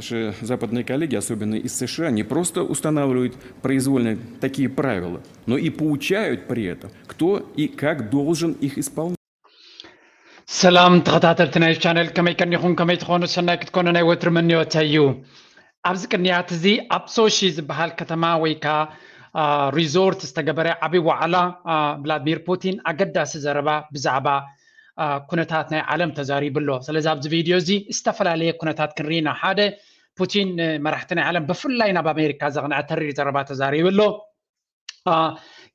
Наши западные коллеги, особенно из США, не просто устанавливают произвольно такие правила, но и поучают при этом, кто и как должен их исполнять. ሰላም ተኸታተልቲ ናይ ቻነል፣ ከመይ ከኒኹም? ከመይ ትኾኑ? ሰናይ ክትኮኑ ናይ ወትሪ ምንዮተይ እዩ። ኣብዚ ቅንያት እዚ ኣብ ሶሺ ዝበሃል ከተማ ወይ ከዓ ሪዞርት ዝተገበረ ዓብዪ ዋዕላ፣ ቭላድሚር ፑቲን ኣገዳሲ ዘረባ ብዛዕባ ኩነታት ናይ ዓለም ተዛሪቡ ኣሎ። ስለዚ ኣብዚ ቪድዮ እዚ ዝተፈላለየ ኩነታት ክንርኢ ኢና። ሓደ፣ ፑቲን ንመራሕቲ ናይ ዓለም ብፍላይ ናብ ኣሜሪካ ዘቕንዐ ተሪር ዘረባ ተዛሪቡ ኣሎ።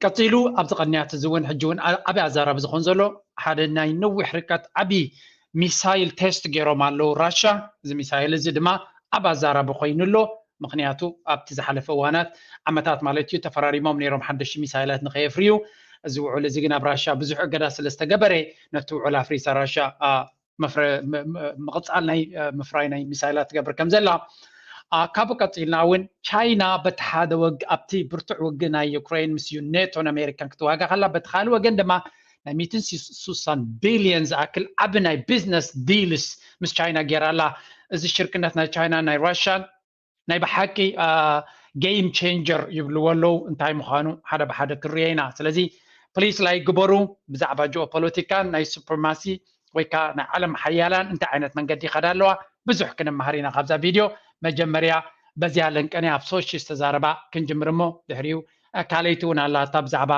ቀፂሉ ኣብዚ ቅንያት እዚ እውን ሕጂ እውን ዓብዪ ኣዛራቢ ዝኾን ዘሎ ሓደ ናይ ነዊሕ ርቀት ዓብዪ ሚሳይል ቴስት ገይሮም ኣለዉ ራሻ። እዚ ሚሳይል እዚ ድማ ኣብ ኣዛራቢ ኮይኑ ኣሎ። ምክንያቱ ኣብቲ ዝሓለፈ እዋናት ዓመታት ማለት እዩ ተፈራሪሞም ነይሮም ሓደሽቲ ሚሳይላት ንኸየፍርዩ። እዚ ውዕል እዚ ግን ኣብ ራሻ ብዙሕ እገዳ ስለ ዝተገበረ ነቲ ውዕል ኣፍሪሳ ራሻ ምቕፃል ናይ ምፍራይ ናይ ሚሳይላት ትገብር ከም ዘላ። ካብኡ ቀፂልና እውን ቻይና በቲ ሓደ ወግ ኣብቲ ብርቱዕ ውግ ናይ ዩክሬን ምስ ዩ ኔቶን ኣሜሪካን ክትዋጋ ከላ በቲ ካልእ ወገን ድማ ናይ ሚትን ሱሳን ቢልዮን ዝኣክል ዓቢ ናይ ቢዝነስ ዲልስ ምስ ቻይና ገይራ ኣላ። እዚ ሽርክነት ናይ ቻይና ናይ ራሽያን ናይ ብሓቂ ጌም ቼንጀር ይብልዎ ኣለዉ። እንታይ ምዃኑ ሓደ ብሓደ ክንሪኦ ኢና። ስለዚ ፕሊስ ላይክ ግበሩ። ብዛዕባ ጂኦፖለቲካን ናይ ሱፕሪማሲ ወይ ከዓ ናይ ዓለም ሓያላን እንታይ ዓይነት መንገዲ ይኸዳ ኣለዋ ብዙሕ ክንመሃር ኢና ካብዛ ቪድዮ። መጀመርያ በዚኣ ለንቀንያ ኣብ ሶሺ ዝተዛረባ ክንጅምር እሞ ድሕሪኡ ካልኣይቲ እውን ኣላታ ብዛዕባ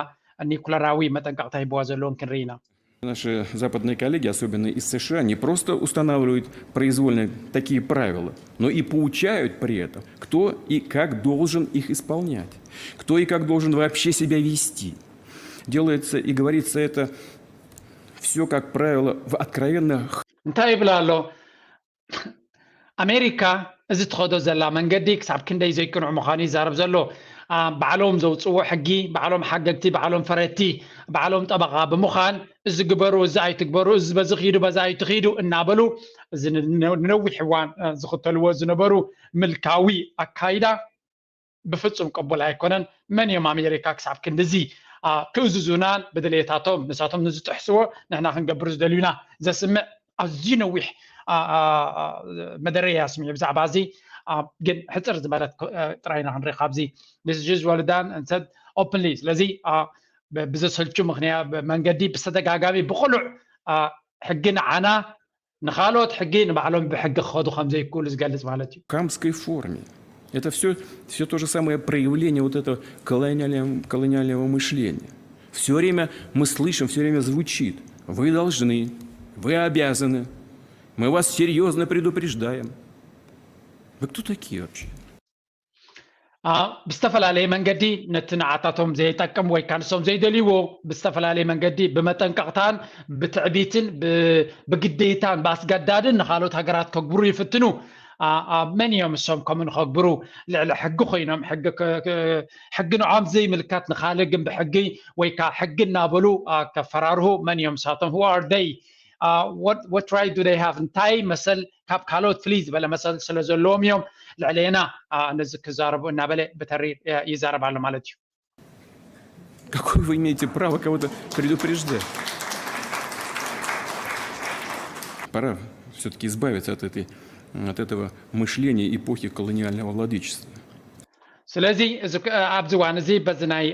ኒኩለራዊ መጠንቀቕታ ሂብዋ ዘለውን ክንርኢ ኢና። Наши западные коллеги, особенно из США, не просто устанавливают произвольно такие правила, но и поучают при этом, кто и как должен их исполнять, кто и как должен вообще себя вести. Делается и говорится это все, как правило, в откровенно እንታይ ይብል ኣሎ? ኣሜሪካ እዚ ትኸዶ ዘላ መንገዲ ክሳብ ክንደይ ዘይቅኑዕ ምዃኑ ይዛረብ ዘሎ። ባዕሎም ዘውፅዎ ሕጊ፣ ባዕሎም ሓገግቲ፣ ባዕሎም ፈረድቲ፣ ባዕሎም ጠበቓ ብምዃን እዚ ግበሩ፣ እዚ ኣይትግበሩ፣ እዚ በዚ ኺዱ፣ በዚ ኣይትኺዱ እናበሉ እዚ ንነዊሕ እዋን ዝኽተልዎ ዝነበሩ ምልካዊ ኣካይዳ ብፍፁም ቅቡል ኣይኮነን። መን እዮም ኣሜሪካ ክሳብ ክንድዚ ክእዝዙናን ብድሌታቶም ንሳቶም ንዝጥሕስዎ ንሕና ክንገብር ዝደልዩና ዘስምዕ ኣዝዩ ነዊሕ መደረያ ስሚዑ ብዛዕባ እዚ። ግን ሕፅር ዝበለት ጥራይና ክንርኢ ካብዚ ዝወልዳን እንሰድ ኦፕንሊ። ስለዚ ብዘሰልቹ ምክንያት መንገዲ ብተደጋጋሚ ብቅሉዕ ሕጊ ንዓና ንኻልኦት ሕጊ ንባዕሎም ብሕጊ ክኸዱ ከም ዘይክእሉ ዝገልጽ ማለት እዩ። Хамской форме. Это все, все то же самое проявление вот этого колониального, колониального мышления. Все время мы слышим, все время звучит: вы должны, вы обязаны, мы вас серьезно предупреждаем. Вы кто такие вообще? ብዝተፈላለየ መንገዲ ነቲ ንዓታቶም ዘይጠቅም ወይ ከዓ ንሶም ዘይደልይዎ ብዝተፈላለየ መንገዲ ብመጠንቀቕታን ብትዕቢትን ብግዴታን ብኣስገዳድን ንካልኦት ሃገራት ከግብሩ ይፍትኑ። መን እዮም እሶም ከምኡ ንኸግብሩ? ልዕሊ ሕጊ ኮይኖም ሕጊ ንዖም ዘይምልከት ንካልእ ግን ብሕጊ ወይ ከዓ ሕጊ እናበሉ ከፈራርሁ መን እዮም እሳቶም? Who are they? What right do they have? እንታይ መሰል ካብ ካልኦት ፍልይ ዝበለ መሰል ስለ ዘለዎም እዮም ልዕሌና ነዚ ክዛረቡ እናበለ ብተሪር ይዛረብ ኣሎ ማለት እዩ። Какое вы имеете право кого-то предупреждать? Пора все-таки избавиться от, этой, от этого мышления эпохи колониального владычества. ስለዚ ኣብዚ እዋን እዚ በዚ ናይ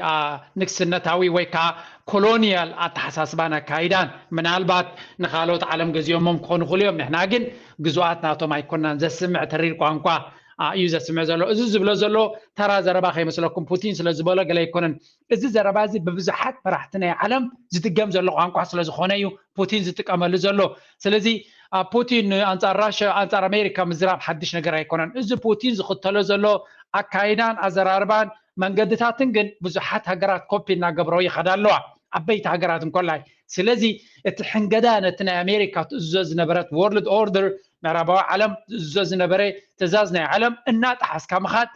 ንግስነታዊ ወይ ከዓ ኮሎኒያል ኣተሓሳስባን ኣካይዳን ምናልባት ንካልኦት ዓለም ገዚኦሞም ክኾኑ ክእሉ እዮም። ንሕና ግን ግዙኣት ናቶም ኣይኮናን። ዘስምዕ ተሪር ቋንቋ እዩ ዘስምዕ ዘሎ። እዚ ዝብሎ ዘሎ ተራ ዘረባ ከይመስለኩም ፑቲን ስለ ዝበሎ ገለ ኣይኮነን። እዚ ዘረባ እዚ ብብዙሓት መራሕቲ ናይ ዓለም ዝድገም ዘሎ ቋንቋ ስለ ዝኾነ እዩ ፑቲን ዝጥቀመሉ ዘሎ። ስለዚ ፑቲን ኣንፃር ራሽያ ኣንፃር ኣሜሪካ ምዝራብ ሓድሽ ነገር ኣይኮነን። እዚ ፑቲን ዝኽተሎ ዘሎ ኣካይዳን ኣዘራርባን መንገድታትን ግን ብዙሓት ሃገራት ኮፒ እናገብረው ይኸዳ ኣለዋ፣ ዓበይቲ ሃገራት እንኮላይ። ስለዚ እቲ ሕንገዳ ነቲ ናይ ኣሜሪካ ትእዝዞ ዝነበረት ወርልድ ኦርደር ምዕራባዊ ዓለም ትእዝዞ ዝነበረ ትእዛዝ ናይ ዓለም እናጠሓስካ ምኻድ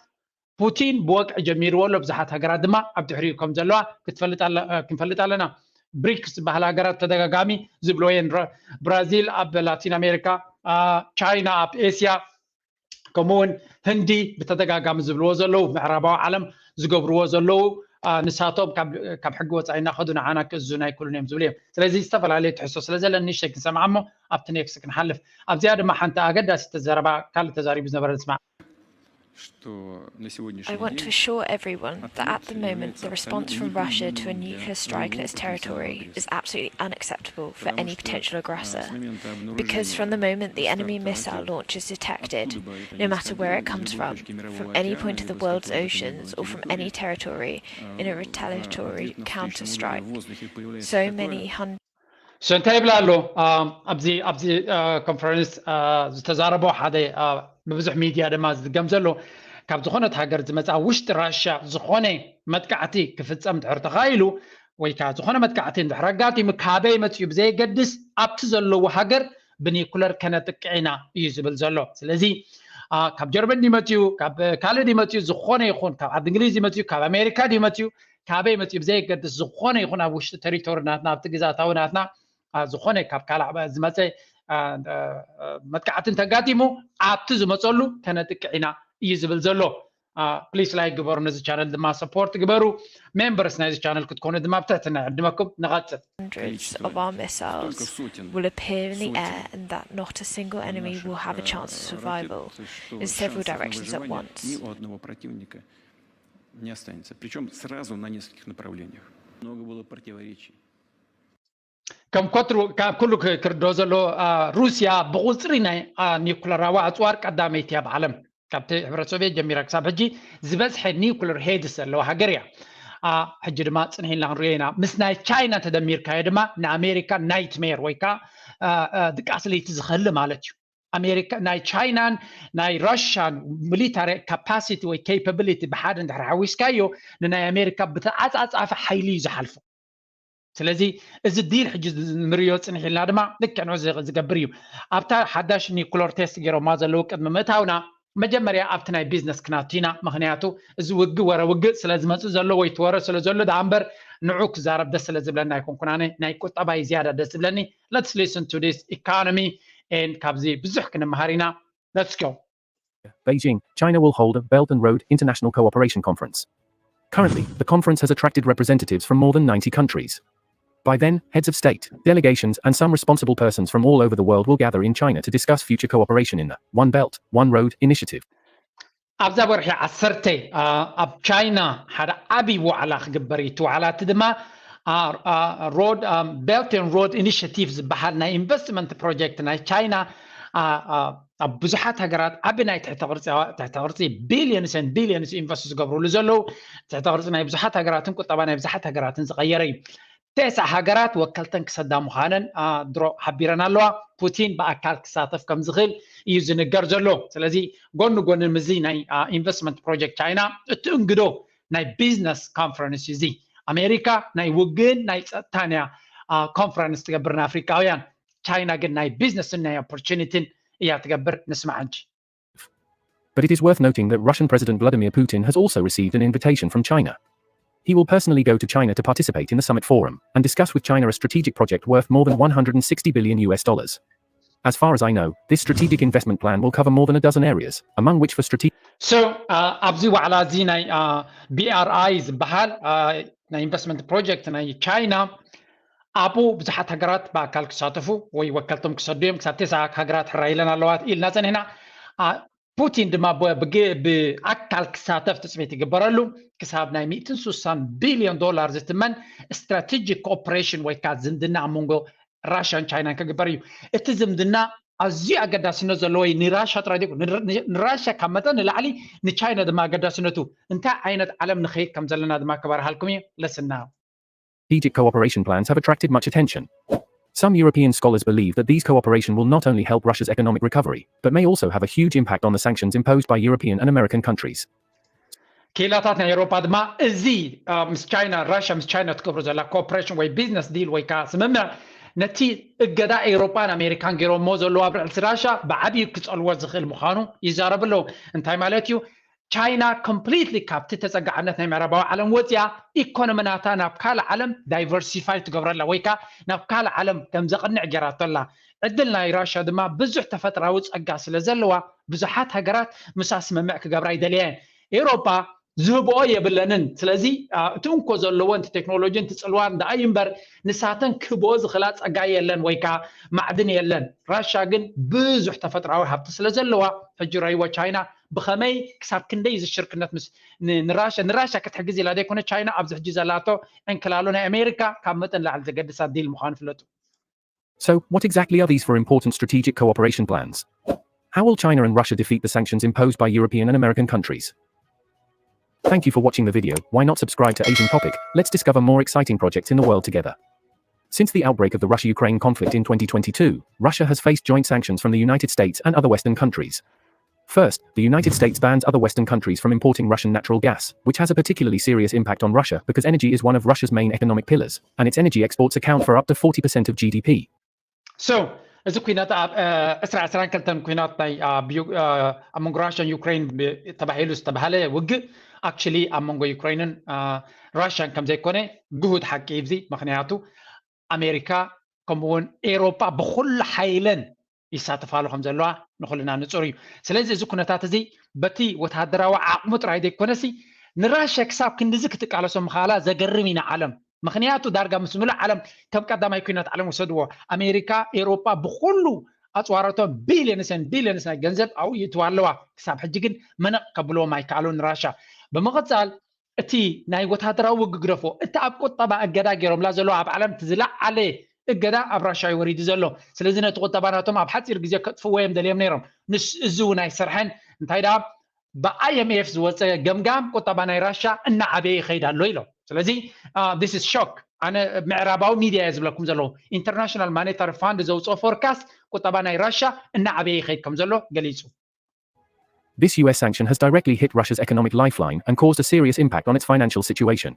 ፑቲን ብወግዒ ጀሚርዎ ኣሎ። ብዙሓት ሃገራት ድማ ኣብ ድሕሪኡ ከም ዘለዋ ክትፈልጥ ኣለ- እ፣ ክንፈልጥ ኣለና። ብሪክስ ዝበሃላ ሃገራት ተደጋጋሚ ዝብልዎ እየን። ረ- ብራዚል ኣብ ላቲን ኣሜሪካ፣ አ፣ ቻይና ኣብ ኤስያ፣ ከምኡውን ህንዲ ብተደጋጋሚ ዝብልዎ ዘለዉ፣ ምዕራባዊ ዓለም ዝገብርዎ ዘለዉ ንሳቶም ካብ ሕጊ ወፃኢ እናኸዱ ንዓና ክእዙና ኣይክእሉን እዮም ዝብሉ እዮም። ስለዚ ዝተፈላለዩ ትሕዝቶ ስለ ዘለን ንእሽተይ ክንሰምዓ እሞ ኣብቲ ኔክስት ክንሓልፍ። ኣብዚኣ ድማ ሓንቲ ኣገዳሲት ዘረባ ካልእ ተዛሪቡ ዝነበረ ንስማዕ። I want to assure everyone that at the moment the response from Russia to a nuclear strike in its territory is absolutely unacceptable for any potential aggressor, because from the moment the enemy missile launch is detected, no matter where it comes from, from any point of the world's oceans or from any territory, in a retaliatory counterstrike, so many hundreds so እንታይ ይብላ ኣሎ? ኣብዚ ኣብዚ ኮንፈረንስ ዝተዛረቦ ሓደ ብብዙሕ ሚድያ ድማ ዝድገም ዘሎ፣ ካብ ዝኾነት ሃገር ዝመፅኣ ውሽጢ ራሽያ ዝኾነ መጥቃዕቲ ክፍፀም ድሕር ተኻኢሉ ወይ ከዓ ዝኾነ መጥቃዕቲ እንድሕር ኣጋጢሙ ካበይ መፅኡ ብዘየገድስ ኣብቲ ዘለዎ ሃገር ብኒኩለር ከነጥቅዕ ኢና እዩ ዝብል ዘሎ። ስለዚ ካብ ጀርመን ድመፅኡ፣ ካብ ካልእ ድመፅኡ፣ ዝኾነ ይኹን ካብ ዓዲ እንግሊዝ ድመፅኡ፣ ካብ ኣሜሪካ ድመፅኡ፣ ካበይ መፅኡ ብዘየገድስ ዝኾነ ይኹን ኣብ ውሽጢ ቴሪቶሪ ናትና ኣብቲ ግዛታዊ ናትና ዝኾነ ካብ ካልእ ዝመፀ መጥቃዕቲ እንተጋጢሙ ኣብቲ ዝመፀሉ ከነጥቅዕ ኢና እዩ ዝብል ዘሎ። ፕሊስ ላይክ ግበሩ፣ ነዚ ቻነል ድማ ሰፖርት ግበሩ። ሜምበርስ ናይዚ ቻነል ክትኮኑ ድማ ብትሕትና ይዕድመኩም። ንቐፅል። Hundreds of our missiles will appear in the air and that not a single enemy will have a chance of survival in several directions at once. Не останется, причем сразу на нескольких направлениях. Много было противоречий. ከም ኮትሩ ካብ ኩሉ ክርዶ ዘሎ ሩስያ ብቁፅሪ ናይ ኒኩለራዊ ኣፅዋር ቀዳመይቲ ኣብ ዓለም። ካብቲ ሕብረት ሶቪየት ጀሚራ ክሳብ ሕጂ ዝበዝሐ ኒኩለር ሄድስ ዘለዋ ሃገር እያ። ሕጂ ድማ ፅንሒልና ክንሪኦ ኢና። ምስ ናይ ቻይና ተደሚርካዮ ድማ ንኣሜሪካ ናይትሜር ወይ ከዓ ድቃስ ለይቲ ዝኸሊ ማለት እዩ። ኣሜሪካ ናይ ቻይናን ናይ ራሽያን ሚሊታሪ ካፓሲቲ ወይ ኬፓቢሊቲ ብሓደ እንድሕር ሓዊስካዮ ንናይ ኣሜሪካ ብተዓፃፃፊ ሓይሊ እዩ ዝሓልፎ። ስለዚ እዚ ዲል ሕጂ ንሪኦ ፅንሕ ኢልና ድማ ልክዕ ንዑ ዝገብር እዩ። ኣብታ ሓዳሽ ኒኩለር ቴስት ገይሮማ ዘለዉ ቅድሚ ምእታውና መጀመርያ ኣብቲ ናይ ቢዝነስ ክናቱ ኢና። ምክንያቱ እዚ ውግእ ወረ ውግእ ስለ ዝመፅእ ዘሎ ወይ ትወረ ስለ ዘሎ ደኣ እምበር ንዑ ክዛረብ ደስ ስለ ዝብለና ኣይኮንኩን። ኣነ ናይ ቁጠባ እዩ ዝያዳ ደስ ዝብለኒ። Let's listen to this economy and ካብዚ ብዙሕ ክንመሃር ኢና። Let's go. Beijing, China will hold a Belt and Road International Cooperation Conference. Currently, the conference has attracted representatives from more than ninety countries. By then, heads of state, delegations, and some responsible persons from all over the world will gather in China to discuss future cooperation in the One Belt, One Road initiative. ኣብዛ ወርሒ ዓሰርተ ኣብ ቻይና ሓደ ዓብዪ ዋዕላ ክግበር እዩ። እቲ ዋዕላ እቲ ድማ ሮድ ቤልት ኤንድ ሮድ ኢኒሽቲቭ ዝበሃል ናይ ኢንቨስትመንት ፕሮጀክት ናይ ቻይና ኣብ ብዙሓት ሃገራት ዓቢ ናይ ትሕተ ቅርጺ ቢሊዮንስ ን ቢሊዮንስ ኢንቨስት ዝገብርሉ ዘለዉ ትሕተ ቅርጺ ናይ ብዙሓት ሃገራትን ቁጠባ ናይ ብዙሓት ሃገራትን ዝቐየረ እዩ። ተስዓ ሃገራት ወከልተን ክሰዳ ምዃነን ድሮ ሓቢረን ኣለዋ። ፑቲን ብኣካል ክሳተፍ ከም ዝኽእል እዩ ዝንገር ዘሎ። ስለዚ ጎኒ ጎኒ ምስዚ ናይ ኢንቨስትመንት ፕሮጀክት ቻይና እትእንግዶ ናይ ቢዝነስ ኮንፈረንስ እዩ። እዚ ኣሜሪካ ናይ ውግእን ናይ ጸጥታን እያ ኮንፈረንስ ትገብር ንኣፍሪካውያን። ቻይና ግን ናይ ቢዝነስን ናይ ኦፖርቹኒቲን እያ ትገብር። ንስማዕ እንጂ። But it is worth noting that Russian President Vladimir Putin has also received an invitation from China. He will personally go to China to participate in the summit forum and discuss with China a strategic project worth more than one hundred sixty billion U S dollars. As far as I know, this strategic investment plan will cover more than a dozen areas, among which for strategic So ኣብዚ ዋዕላ እዚ ናይ ቢኣርኣይ ዝበሃል ናይ ኢንቨስትመንት ፕሮጀክት ናይ ቻይና ኣብኡ ብዙሓት ሃገራት ብኣካል ክሳተፉ ወይ ወከልቶም ክሰዱ እዮም። ክሳብ ተስዓ ሃገራት ሕራይ ኢለን ኣለዋ ኢልና ጸኒሕና። ፑቲን ድማ ብኣካል ክሳተፍ ትፅቢት ይግበረሉ። ክሳብ ናይ ሚእትን ስሳን ቢልዮን ዶላር ዝትመን ስትራቴጂክ ኮኦፕሬሽን ወይ ከዓ ዝምድና ኣብ መንጎ ራሽያን ቻይናን ክግበር እዩ። እቲ ዝምድና ኣዝዩ ኣገዳስነት ዘለዎ እዩ። ንራሻ ጥራይ ዘይኮነ ንራሻ ካብ መጠን ንላዕሊ ንቻይና ድማ ኣገዳስነቱ እንታይ ዓይነት ዓለም ንኸይድ ከም ዘለና ድማ ክበርሃልኩም እዩ። ለስና Strategic cooperation plans have attracted much attention. Some European scholars believe that these cooperation will not only help Russia's economic recovery, but may also have a huge impact on the sanctions imposed by European and American countries. ክኢላታት ናይ ኤውሮጳ ድማ እዚ ምስ ቻይና ራሽያ ምስ ቻይና ትገብሮ ዘላ ኮኦፕሬሽን ወይ ቢዝነስ ዲል ወይ ከዓ ስምምዕ ነቲ እገዳ ኤውሮጳን ኣሜሪካን ገይሮሞ ዘለዉ ኣብ ርዕልቲ ራሽያ ብዓብዩ ክፀልዎ ዝኽእል ምዃኑ ይዛረቡ ኣለዉ። እንታይ ማለት እዩ? ቻይና ኮምፕሊትሊ ካብቲ ተፀጋዕነት ናይ ምዕራባዊ ዓለም ወፂኣ ኢኮኖሚ ናታ ናብ ካልእ ዓለም ዳይቨርሲፋይ ትገብረላ ወይ ከዓ ናብ ካልእ ዓለም ከም ዘቕንዕ ገይራቶ ኣላ። ዕድል ናይ ራሽያ ድማ ብዙሕ ተፈጥራዊ ፀጋ ስለ ዘለዋ ብዙሓት ሃገራት ምሳ ስምምዕ ክገብራ ይደልያ እየን። ኤውሮጳ ዝህብኦ የብለንን። ስለዚ እቲ እንኮ ዘለዎን እቲ ቴክኖሎጂን እቲ ፅልዋን ደኣ እዩ እምበር ንሳተን ክህብኦ ዝኽእላ ፀጋ የለን ወይ ከዓ ማዕድን የለን። ራሻ ግን ብዙሕ ተፈጥራዊ ሃብቲ ስለ ዘለዋ ሕጂ ረይዎ ቻይና ብኸመይ ክሳብ ክንደይ እዚ ሽርክነት ምስ ንራሻ ንራሻ ክትሕግዝ ኢላ ዘይኮነ ቻይና ኣብዚ ሕጂ ዘላቶ ዕንክላሎ ናይ ኣሜሪካ ካብ መጠን ላዕሊ ዘገድሳ ዲል ምዃኑ ፍለጡ። So, what exactly are these for important strategic cooperation plans? How will China and Russia defeat the sanctions imposed by European and American countries? Thank you for watching the video. Why not subscribe to Asian Topic? Let's discover more exciting projects in the world together. Since the outbreak of the Russia Ukraine conflict in twenty twenty-two, Russia has faced joint sanctions from the United States and other Western countries. First, the United States bans other Western countries from importing Russian natural gas, which has a particularly serious impact on Russia because energy is one of Russia's main economic pillars, and its energy exports account for up to forty percent of G D P. So, እዚ ኩናት ኣብ ዕስራ ዕስራን ክልተን ኩናት ናይ ኣብ መንጎ ራሽያን ዩክሬን ተባሂሉ ዝተባሃለ ውግእ ኣክቹሊ ኣብ መንጎ ዩክሬንን ራሽያን ከም ዘይኮነ ግሁድ ሓቂ እዩ። ምክንያቱ ኣሜሪካ ከምኡውን ኤሮፓ ብኩሉ ሓይለን ይሳተፋሉ ከም ዘለዋ ንኩልና ንፁር እዩ። ስለዚ እዚ ኩነታት እዚ በቲ ወታደራዊ ዓቕሙ ጥራይ ዘይኮነሲ ንራሽያ ክሳብ ክንድዚ ክትቃለሶ ምኽኣላ ዘገርም ኢና ዓለም ምክንያቱ ዳርጋ ምስ ምሉእ ዓለም ከም ቀዳማይ ኩናት ዓለም ወሰድዎ። ኣሜሪካ፣ ኤሮጳ ብኩሉ ኣፅዋራቶም ቢልዮንስን ቢልዮንስ ናይ ገንዘብ ኣብኡ ይእትዋ ኣለዋ። ክሳብ ሕጂ ግን መነቕ ከብልዎም ኣይከኣሉን ንራሻ። ብምቕፃል እቲ ናይ ወታደራዊ ውግእ ግደፎ፣ እቲ ኣብ ቁጠባ እገዳ ገይሮምላ ዘለዉ ኣብ ዓለም እቲ ዝለዓለ እገዳ ኣብ ራሻ እዩ ወሪዱ ዘሎ። ስለዚ ነቲ ቁጠባ ናቶም ኣብ ሓፂር ግዜ ከጥፍዎ እዮም ደልዮም ነይሮም። ንስ እዚ እውን ኣይሰርሐን። እንታይ ደኣ ብ I M F ዝወፀ ገምጋም ቁጠባ ናይ ራሻ እናዓበየ ይኸይድ ኣሎ ኢሎም። ስለዚ this is shock። ኣነ ምዕራባዊ ሚድያ እየ ዝብለኩም ዘለኹ። ኢንተርናሽናል ማኔታሪ ፋንድ ዘውፅኦ ፎርካስት ቁጠባ ናይ ራሻ እናዓበየ ይኸይድ ከም ዘሎ ገሊፁ። This U S sanction has directly hit Russia's economic lifeline and caused a serious impact on its financial situation.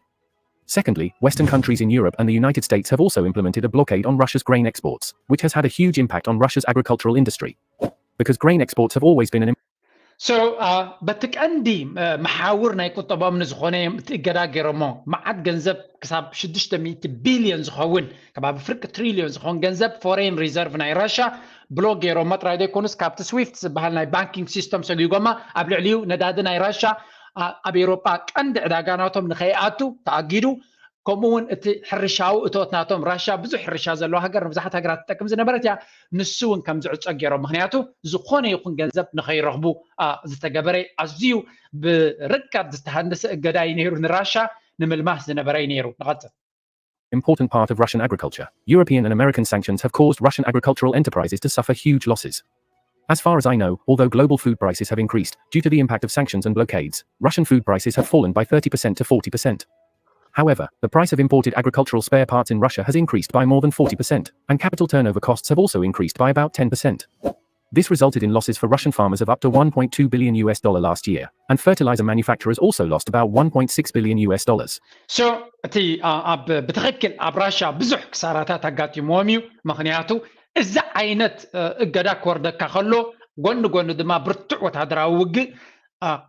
Secondly, Western countries in Europe and the United States have also implemented a blockade on Russia's grain exports, which has had a huge impact on Russia's agricultural industry. Because grain exports have always been an So በቲ ቀንዲ መሓውር ናይ ቁጠባኦም ንዝኾነ እዮም እቲ እገዳ ገይሮሞ። መዓት ገንዘብ ክሳብ ሽዱሽተ ሚእቲ ቢልዮን ዝኸውን ከባቢ ፍርቂ ትሪልዮን ዝኸውን ገንዘብ ፎሬን ሪዘርቭ ናይ ራሻ ብሎክ ገይሮሞ ጥራይ ዘይኮኑስ ካብቲ ስዊፍት ዝበሃል ናይ ባንኪንግ ሲስተም ሰጊጎማ ኣብ ልዕሊኡ ነዳዲ ናይ ራሻ ኣብ ኤሮጳ ቀንዲ ዕዳጋ ናቶም ንኸይኣቱ ተኣጊዱ። ከምኡ እውን እቲ ሕርሻዊ እቶት ናቶም ራሻ ብዙሕ ሕርሻ ዘለዋ ሃገር ንብዙሓት ሃገራት ትጠቅም ዝነበረት እያ። ንሱ እውን ከም ዝዕፀ ገይሮም ምክንያቱ ዝኾነ ይኹን ገንዘብ ንኸይረኽቡ ዝተገበረ ኣዝዩ ብርቀት ዝተሃንደሰ እገዳ እዩ ነይሩ። ንራሻ ንምልማስ ዝነበረ እዩ ነይሩ። ንቐፅል። Important part of Russian agriculture. European and American sanctions have caused Russian agricultural enterprises to suffer huge losses. As far as I know, although global food prices have increased due to the impact of sanctions and blockades, Russian food prices have fallen by thirty percent to forty percent. However, the price of imported agricultural spare parts in Russia has increased by more than forty percent, and capital turnover costs have also increased by about ten percent. This resulted in losses for Russian farmers of up to one point two billion U S dollar last year, and fertilizer manufacturers also lost about one point six billion U S dollars. So እቲ ኣብ ብትኽክል ኣብ ራሻ ብዙሕ ክሳራታት ኣጋጢምዎም እዩ። ምክንያቱ እዚ ዓይነት እገዳ ክወርደካ ከሎ ጎኒ ጎኒ ድማ ብርቱዕ ወታደራዊ ውግእ